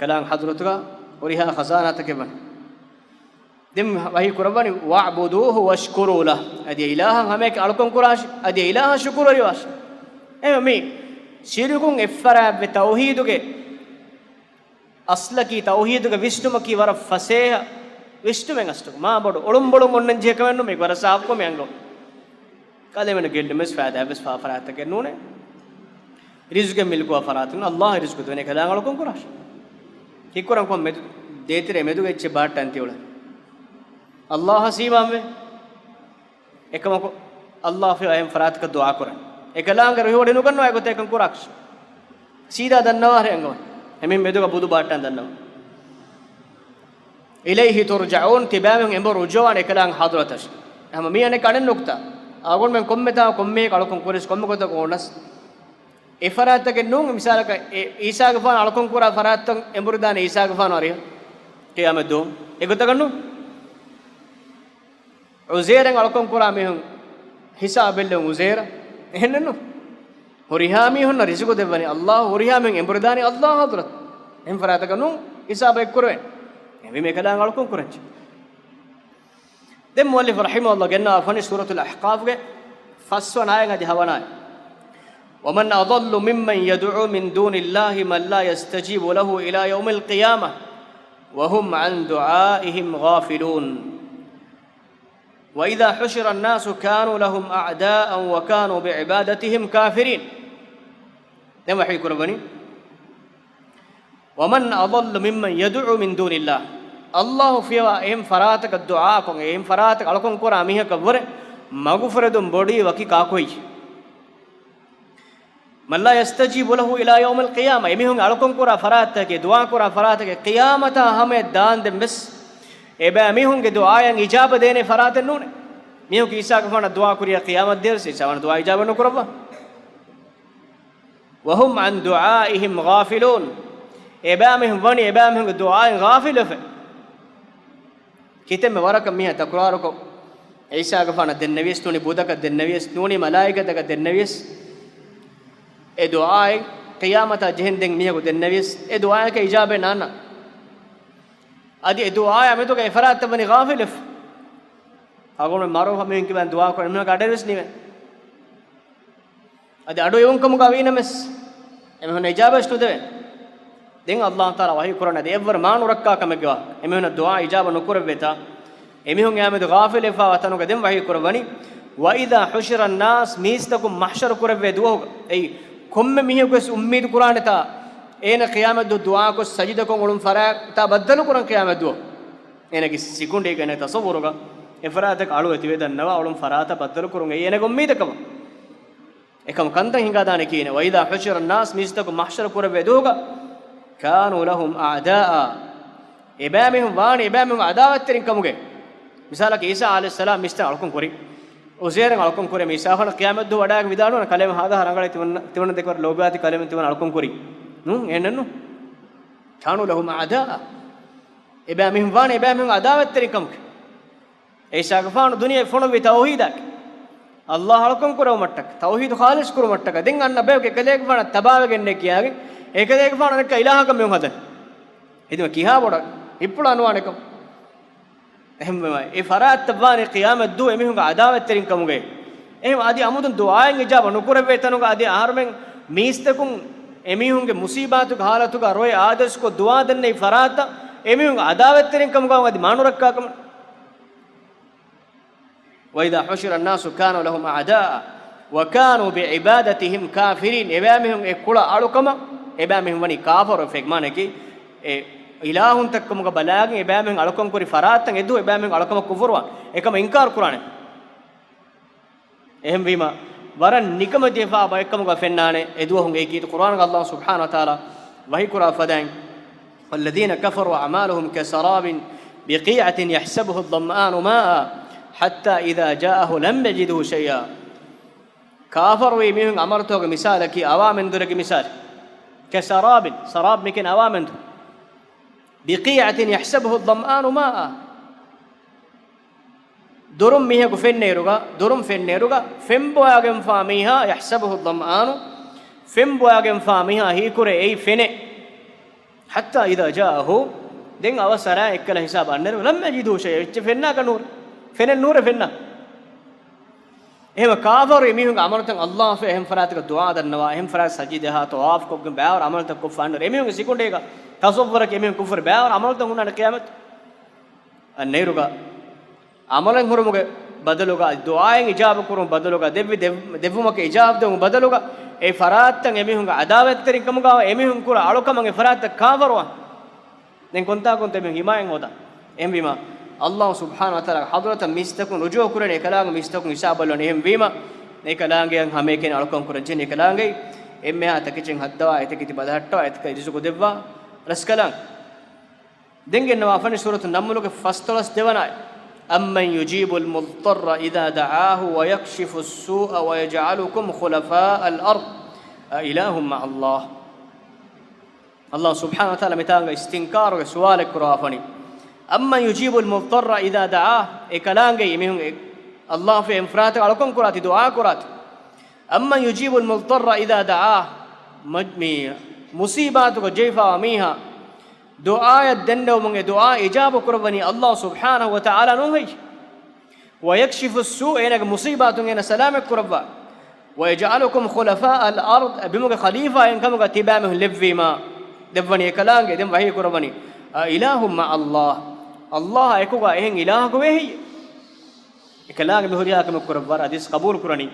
ކަލާނގެ ޙަޟްރަތުގަ ހުރިހާ ޚަޒާނާތަކެއް ވަނީ. ދެން ވަޙީ ކުރައްވަނީ، "واعبدوه واشكروا له." އަދި އެ އިލާހަށް ހަމަޔަކީ އަޅުކަން ކުރާށި، އަދި އެ އިލާހަށް ޝުކުރުވެރިވާށި. އެހެން މި ޝިރުކުން އެއްފަރާތްވެ ތައުޙީދުގެ އަސްލަކީ، ތައުޙީދުގެ ވިސްނުމަކީ ވަރަށް ފަސޭހަ ވިސްނުމެއް އަސްލު. މާ ބޮޑު އޮޅުންބޮޅުން އޮންނަން ޖެހޭ ކަމެއް ނޫން، މީ ވަރަށް ސާފުކޮށް މި އަންގަވަނީ. ކަލޭމެން ގެއްލުމެސް ފާއިދާވެސް ފާ ފަރާތަކެއް ނޫނޭ. ރިޒުގެ މިލްކުވާ ފަރާތުން ﷲ ރިޒުގު ދެވޭ ކަލާނގެ އަޅުކަން ކުރާށި. ކިއްކުރަން ކޮން މެދު، ދޭތެރޭ މެދުގަ އެއްޗެއް ބަހައްޓަން ތިއުޅެން. ﷲ އަށް ސީމާވެ. އެކަމަކު، ﷲ ފިޔަވާ އެހެން ފަރާތަކަށް ދުޢާ ކުރަން. އެކަލާނގެ ރުހިވޮޑި ނުގަންނަވާ އެގޮތަށް އެކަން ކުރާކަށް. ސީދާ ދަންނަވާ ހަރެ އަންގަވަން. އެމީހުން މެދުގަ ބުދު ބަހައްޓަން ދަންނަވަން. إليه ترجعون، ތިބާމެން އެނބުރި ރުޖޫޢަވާނެ އެކަލާނގެ ޙަޟްރަތަށް. ހަމަ މީ އަނެއް އަނެއް ނުކުތާ. އަޅުގަނޑުމެން ކޮންމެ ތާ ކޮންމެއަކަށް އަޅުކަން ކުރިސް ކޮންމެ ގޮތަކަށް އޮނަސް. އެ ފަރާތްތަކެއް ނޫން. މިސާލަކަށް އެ އީސާގެފާނު އަޅުކަން ކުރާ ފަރާތްތައް އެނބުރިދާނެ އީސާގެފާނު އަރިހަށް ޤިޔާމަތްދުވަހު. އެގޮތަކަށް ނޫން. ޢުޒޭރަށް އަޅުކަން ކުރާ މީހުން ހިސާބެއްލެވުން ޢުޒޭރަށް. އެހެންނެއްނު. ހުރިހާ މީހުންނަށް ރިޒުގު ދެއްވަނީ ﷲ، ހުރިހާ މީހުން އެނބުރިދާނީ ﷲ ޙަޟްރަތު. އެހެން ފަރާތަކަށް ނޫން ހިސާބަށް އެއްކުރެވެން. އެހެންވީމަ އެކަލާނގެ އަޅުކަން ކުރަންޖެ. ދެން މުއައްލިފު ރަޙިމަހުﷲ ގެންނަވާ ފަނި ސޫރަތުލް އަޙްޤާފްގެ ފަސްވަނަ އާޔަތް އަދި ހަވަނަ އާޔަތް. ومن أضل ممن يدعو من دون الله من لا يستجيب له إلى يوم القيامة وهم عن دعائهم غافلون. وإذا حشر الناس كانوا لهم أعداء وكانوا بعبادتهم كافرين. ދެން ވަޙީ ކުރައްވަނީ، ومن أضل ممن يدعو من دون الله. ﷲ ފިޔަވާ އެހެން ފަރާތަކަށް ދުޢާކޮށް، އެހެން ފަރާތަކަށް އަޅުކަން ކުރާ މީހަކަށް ވުރެ މަގުފުރެދުން ބޮޑީ ވަކި ކާކު ހެއްޔެވެ؟ من لا يستجيب له إلى يوم القيامة. އެމީހުން އަޅުކަން ކުރާ ފަރާތަކެއް، ދުޢާ ކުރާ ފަރާތަކެއް، ޤިޔާމަތާ ހަމަޔަށް ދާންދެން ވެސް އެބައިމީހުންގެ ދުޢާއަށް އިޖާބަ ދޭނެ ފަރާތެއް ނޫނޭ. މީހަކު އީސާގެފާނަށް ދުޢާ ކުރިޔާ ޤިޔާމަތްދިނަށް ވެސް އީސާގެފާނު ދުޢާ އިޖާބަ ނުކުރައްވާ. وهم عن دعائهم غافلون. އެބައިމީހުން ވަނީ އެބައިމީހުންގެ ދުޢާއިން ޣާފިލުވެފަ. ކިތަންމެ ވަރަކަށް މީހާ ތަކުރާރުކޮށް، އީސާގެފާނަށް ދެންނެވިޔަސް ނޫނީ، ބުދަކަށް ދެންނެވިޔަސް ނޫނީ، މަލާއިކަތަކަށް ދެންނެވިޔަސް، އެ ދުޢާއެއް ޤިޔާމަތާ ޖެހެން ދެން މީހަކު ދެންނެވިޔަސް، އެ ދުޢާއަކަށް އިޖާބައެއް ނާންނާނެ. އަދި އެ ދުޢާއާ މެދުގަ އެފަރާތްތައް ވަނީ ޣާފިލުވެފަ. އަޅުގަނޑު މަރުވެފަ މީހުން ކިބައިން ދުޢާ ކުރަން އެމީހަކަށް އަޑެއްވެސް ނީވޭ. އަދި އަޑު އިވުން ކަމުގަ ވީނަމަވެސް، އެމީހުންނަށް އިޖާބަވެސް ނުދެވޭނެ. ދެން ﷲ ތަޢާލާ ވަޙީ ކުރަން އަދި އެއްވަރު މާ ނުރައްކާ ކަމެއްގެ ވާހަކަ. އެމީހުންނަށް ދުޢާ އިޖާބަ ނުކުރެއްވޭތާ، އެމީހުން އެއާމެދު ޣާފިލުވެފާވާ ތަނުގަ ދެން ވަޙީ ކުރައްވަނީ، وإذا حشر الناس، މީސްތަކުން މަޙްޝަރު ކުރެއްވޭ ދުވަހުގަ، އެއީ ކޮންމެ މީހަކުވެސް އުއްމީދު ކުރާނެތާ، އޭނަ ޤިޔާމަތްދުވަހު ދުޢާކޮށް ސަޖިދަކޮށް އުޅުން ފަރާތާ ބައްދަލުކުރަން ޤިޔާމަތްދުވަހު. އޭނަގެ ސިކުނޑީގަ އޭނަގެ ތަޞައްވުރުގަ އެފަރާތަކަށް އަޅު އެތިވެދަންނަވާ އުޅުން ފަރާތަށް ބައްދަލުކުރުން އެއީ އޭނަގެ އުއްމީދެއް ކަމަށް. އެކަމަކު ކަންތައް ހިނގާދާނެ ކިހިނެއް؟ وإذا حشر الناس، މީސްތަކުން މަޙްޝަރު ކުރެއްވޭ ދުވަހުގަ، كانوا لهم أعداء، އެބައިމީހުން ވާނެ އެބައިމީހުން ޢަދާވަތްތެރިން ކަމުގައި. މިސާލަކަށް ޢީސާ ޢަލައިހިއްސަލާމް މީސްތަކުން އަޅުކަން ކުރި، ޢުޒައިރަށް އަޅުކަން ކުރި، މީސާ ފަނަ ޤިޔާމަތްދުވަހު ވަޑައިގެން ވިދާޅުވަން ކަލޭމެން ހާދަ ހަރަނގަޅަށް ތިމަން، ތިމަން ދެކެ ވަރަށް ލޯބިވާތި ކަލޭމެން ތިމަން އަޅުކަން ކުރި. ނޫން، އެހެނެއްނު. كانوا لهم أعداء. އެބައިމީހުން ވާނެ އެބައިމީހުން ޢަދާވަތްތެރިން ކަމުގައި. ޢީސާގެފާނު ދުނިޔެ ފޮނުއްވީ ތައުޙީދަކަށް، ﷲ އަޅުކަން ކުރެވުމަށްޓަކަ، ތައުޙީދު ޚާލިޞް ކުރުމަށްޓަކަ. ދެން އަންނަ ބަޔަކު އެކަލޭގެފާނަށް ތަބާވެގެންނޭ ކިޔާގެން، އެކަލޭގެފާނު އަނެއްކާ އިލާހަކަށް މީހުން ހަދަން. ހެދުމަ ކިހާ ބޮޑަށް ހިއްޕުޅާ ނުވާނެކަން. އެހެންވީމަ، އެ ފަރާތްތައް ވާނެ ޤިޔާމަތްދުވަހު އެމީހުންގެ ޢަދާވަތްތެރިން ކަމުގައި. އެހެން އަދި އަމުދުން ދުޢާއެއް އިޖާބަ ނުކުރެއްވޭ ތަނުގަ އަދި އަހަރުމެން މީސްތަކުން އެމީހުންގެ މުޞީބާތުގެ ޙާލަތުގަ ރޮއެ އާދޭސްކޮށް ދުޢާ ދެންނެވި ފަރާތަށް އެމީހުން ޢަދާވަތްތެރިން ކަމުގައި އަދި މާ ނުރައްކާ ކަމަށް. وإذا حشر الناس كانوا لهم أعداء وكانوا بعبادتهم كافرين. އެބައިމީހުން އެ ކުޅަ އަޅުކަމަށް އެބައިމީހުން ވަނީ ކާފަރު ފެގްމާނަކީ، އެ އިލާހުންތައް ކަމުގަ ބަލާގެން އެބައިމީހުން އަޅުކަން ކުރި ފަރާތްތައް އެދުވަހު އެބައިމީހުން އަޅުކަމަށް ކުފުރުވާން އެކަމަށް އިންކާރު ކުރާނެ. އެހެންވީމަ، ވަރަށް ނިކަމެތިވެފާ ބައެއްކަމުގަ ފެންނާނެ އެދުވަހު އެކީ ޤުރްއާނުގަ ﷲ ސުބްޙާނަހޫ ވަތަޢާލާ ވަޙީ ކުރާ ފަދައިން، والذين كفروا أعمالهم كسراب بقيعة يحسبه الظمآن ماء حتى إذا جاءه لم يجده شيئا. ކާފަރުވި މީހުން އަމަރުތޯގެ މިސާލަކީ އަވާމެންދުރެއްގެ މިސާލެއް. كسراب، ސަރާބް މިކެން އަވާމެންދު. بقيعة يحسبه الظمآن ماء. ދޮރުން މީހަކު ފެންނައިރުގަ، ދޮރުން ފެންނައިރުގަ، ފެންބޮއާގެންފާ މީހާ، يحسبه الظمآن، ފެންބޮއާގެންފާ މީހާ ހީކުރޭ އެއީ ފެނެއް. حتى إذا جاءه، ދެން އަވަސްއަރާ އެއްކަލަ ހިސާބަށް އަންނައިރު، لم يجده شيئا، އެއްޗެއް ފެންނާކަށް ނޫރެ. ފެނެއް ނޫރެ ފެންނާ. އެހެން ކާފަރު މީހުންގެ އަމަލުތައް ﷲ އެހެން ފަރާތަކަށް ދުޢާ ދަންނަވާ، އެހެން ފަރާތަށް ސަޖިދަ ޖަހާ، ޠަވާފު ކޮށްގެން ބައިވަރު އަމަލުތައް ކޮށްފަ އަންނައިރު، އެމީހުންގެ ސިކުނޑީގަ ތަޞައްވުރަކީ އެމީހުން ކުފުރި ބައިވަރު އަމަލުތައް ހުންނާނެ ޤިޔާމަތު އަންނައިރުގަ. އަމަލެއް ހުރުމުގެ ބަދަލުގަ، ދުޢާއެއް އިޖާބަ ކުރުމުގެ ބަދަލުގަ، ދެއްވި، ދެއް-، ދެއްވުމަކަށް އިޖާބަ ދެވުމުގެ ބަދަލުގަ، އެ ފަރާތްތައް އެމީހުންގެ ޢަދާވަތްތެރިން ކަމުގަ އެމީހުން ކުރާ އަޅުކަމަށް އެ ފަރާތްތައް ކާފަރުވާން. ދެން ކޮންތާކުންތަ އެމީހުން ހިމާޔަތް ހޯދާ؟ އެހެންވީމަ، ﷲ ސުބްޙާނަހޫ ވަތަޢާލާގެ ޙަޟްރަތަށް މީސްތަކުން ރުޖޫޢަ ކުރަނީ، އެކަލާނގެ މީސްތަކުން ހިސާބަށް އަޅަނީ. އެހެންވީމަ، އެކަލާނގެއަށް ހަމައެކަނި އަޅުކަން ކުރަން ޖެހެނީ އެކަލާނގެ. އެންމެހާ ތަކެއްޗެއް ހައްދަވާ، އެތަކެތި ބަލަހައްޓަވާ، އެތަކަށް ރިޒުޤު ދެއްވާ ރަސްކަލާނގެ. ދެން ގެންނަވާފަނި ސޫރަތު ނަމްލުގެ ފަސްދޮޅަސް ދެވަނަ އާޔަތް. أَمَّن يُجِيبُ الْمُضْطَرَّ إِذَا دَعَاهُ وَيَكْشِفُ السُّوءَ وَيَجْعَلُكُمْ خُلَفَاءَ الْأَرْضِ أَإِلَٰهٌ مَّعَ اللَّهِ. ﷲ ސުބްޙާނަހޫ ވަތަޢާލާ މިތާނގަ އިސްތިންކާރުގެ ސުވާލެއް ކުރަވާފަނި. أَمَّن يُجِيبُ الْمُضْطَرَّ إِذَا دَعَاهُ. އެކަލާނގެ މީހުން އެ-، ﷲ އެ އެންފަރާތަކަށް އަޅުކަން ކުރާތި، ދުޢާ ކުރާތި. أَمَّن يُجِيبُ الْمُضْطَرَّ إِذَا دَعَاهُ. މަ-، މި މުޞީބާތުގަ ޖެހިފައިވާ މީހާ ދުޢާއަށް ދެންނެވުމުން އެ ދުޢާ އިޖާބަ ކުރައްވަނީ ﷲ ސުބްޙާނަހޫ ވަތަޢާލާ ނޫން ހެއްޔޭ؟ وَيَكْشِفُ السُّوءَ، އޭނާގެ މުޞީބާތުން އޭނާ ސަލާމަތް ކުރައްވާ. وَيَجْعَلُكُمْ خُلَفَاءَ الْأَرْضِ، ބިމުގެ ޚަލީފާއިން ކަމުގަ ތިބާމީހުން ލެއްވީމާ، ލެއްވަނީ އެކަލާނގެ. ދެން ވަޙީ ކުރައްވަނީ، أَإِلَٰهٌ مَّعَ اللَّهِ، ﷲ އާ އެކުގަ އެހެން އިލާހަކު ވޭ ހެއްޔޭ؟ އެކަލާނގެ މި ހުރިހާ ކަމެއް ކުރައްވާ ޙަދީޘް ޤަބޫލު ކުރަނީ،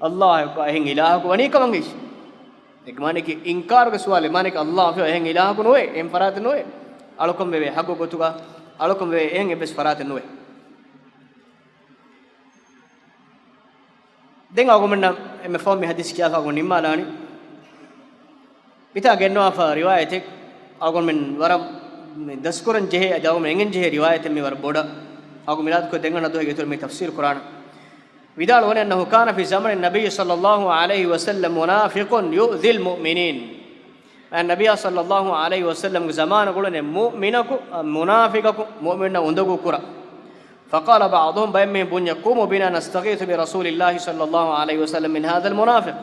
ﷲ އާ އެކުގަ އެހެން އިލާހަކު ވަނީ ކަމަށް ހެއްޔޭ؟ އޭގެ މާނައަކީ އިންކާރުގެ ސުވާލެއް. މާނައަކީ ﷲ އާ އެހެން އިލާހަކު ނުވޭ، އެހެން ފަރާތެއް ނުވޭ، އަޅުކަން ވެވޭ ޙައްޤު ގޮތުގަ އަޅުކަން ވެވޭ އެހެން އެއްވެސް ފަރާތެއް ނުވޭ. ދެން އަޅުގަނޑުމެންނަށް އެންމެ ފަހުން މި ޙަދީޘް ކިޔާފަ އަޅުގަނޑު ނިންމާލާނީ. މިތާ ގެންނަވާފަ ރިވާޔަތެއް އަޅުގަނޑުމެން ވަރަށް މި ދަސްކުރަން ޖެހޭ، އަދި އަޅުގަނޑުމެން އެނގެން ޖެހޭ ރިވާޔަތެއް މި ވަރަށް ބޮޑަށް. އަޅުގަނޑު މިލާދު ކޮށް ދެން އަންނަ ދުވަހުގެ އިތުރަށް މި ތަފްސީރު ކުރާނަން. ވިދާޅުވަނީ، أَنَّهُ كَانَ فِي زَمَنِ النَّبِيِّ صَلَّى اللَّهُ عَلَيْهِ وَسَلَّمَ مُنَافِقٌ يُؤْذِي الْمُؤْمِنِينَ. މާތް ނަބިއްޔާ ޞައްލައްލާހު ޢަލައިހި ވަސައްލަމްގެ ޒަމާނުގަ އުޅުނޭ މުއުމިނަކު، މުނާފިޤަކު، މުއުމިނުންނަށް އުނދަގޫ ކުރާ. فَقَالَ بَعْضُهُمْ، ބައެއް މީހުން ބުންޏޭ، قُومُوا بِنَا نَسْتَغِيثُ بِرَسُولِ اللَّهِ صَلَّى اللَّهُ عَلَيْهِ وَسَلَّمَ مِنْ هَذَا الْمُنَافِقِ.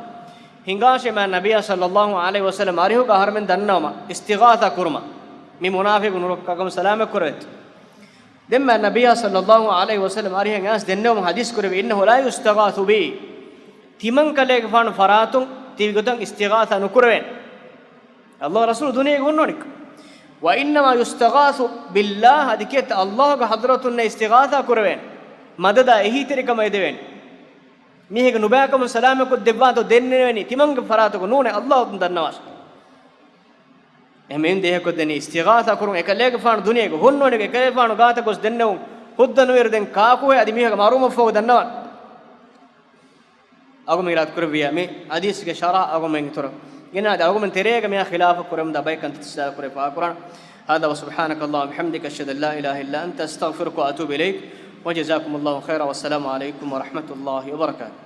ހިނގާށޭ މާތް ނަބިއްޔާ ޞައްލައްލާހު ޢަލައިހި ވަސައްލަމް އަރިހުގަ އަހަރުމެން ދަންނަވަމާ، އިސްތިޣާޘާ ކުރުމަށް. މި މުނާފިޤުން ނުރައްކާކަމުން ސަލާމަތް ކުރެވޭތޯ. ދެން މާތް ނަބިއްޔާ ޞައްލައްލާހު ޢަލައިހި ވަސައްލަމް އަރިހަށް އައިސް ދެންނެވުމަށް ޙަދީޘް ކުރެއްވި، إِنَّهُ لَا يُسْتَغَاثُ بِي. ތިމަން ކަލޭގެފާނު ފަރާތުން ތިބި ގޮތަށް އިސްތިޣާޘާ ނުކުރެވޭނެ. ﷲ ރަސޫލު ދުނިޔޭގަ ހުންނޯނިކަ. وإنما يستغاث بالله، އަދި ކިއެއްތަ ﷲގެ ޙަޟްރަތުންނޭ އިސްތިޣާޘާ ކުރެވޭނެ. މަދަދާ އެހީތެރިކަމަށް އެދެވޭނެ. މީހެއްގެ ނުބައިކަމުން ސަލާމަތްކޮށްދެއްވާތޯ ދެންނެވެނީ ތިމަންގެ ފަރާތަކުން ނޫނޭ، ﷲ އޮތުން ދަންނަވާށޭ. އެހެން މިއިން ދޭހަކޮށްދެނީ އިސްތިޣާޘާ ކުރުން، އެކަލޭގެފާނު ދުނިޔޭގަ ހުންނޯނިކަ، އެކަލޭގެފާނު ގާތަށް ގޮސް ދެންނެވުން. ހުއްދަ ނުވިއިރު ދެން ކާކުހޭ އަދި މީހަކަށް މަރުވުމަށްފަހު ދަންނަވާން. އަޅުގަނޑު އިރާދަ ކުރެއްވިއްޔާ މި ޙަދީޘްގެ ޝަރަޙަ އަޅުގަނޑުމެން އިތުރަށް ގެނައިދޭ. އަޅުގަނޑުމެން ތެރޭގަ މިއާ ޚިލާފަށް ކުރެވުމުންދާ ބައެއް ކަންތައް ތިއްސާ ކުރެ ފާހަގަކުރާނަ. هذا وسبحانك اللهم وبحمدك، أشهد أن لا إله إلا أنت، أستغفرك وأتوب إليك، وجزاكم الله خيرا، والسلام عليكم ورحمة الله وبركاته.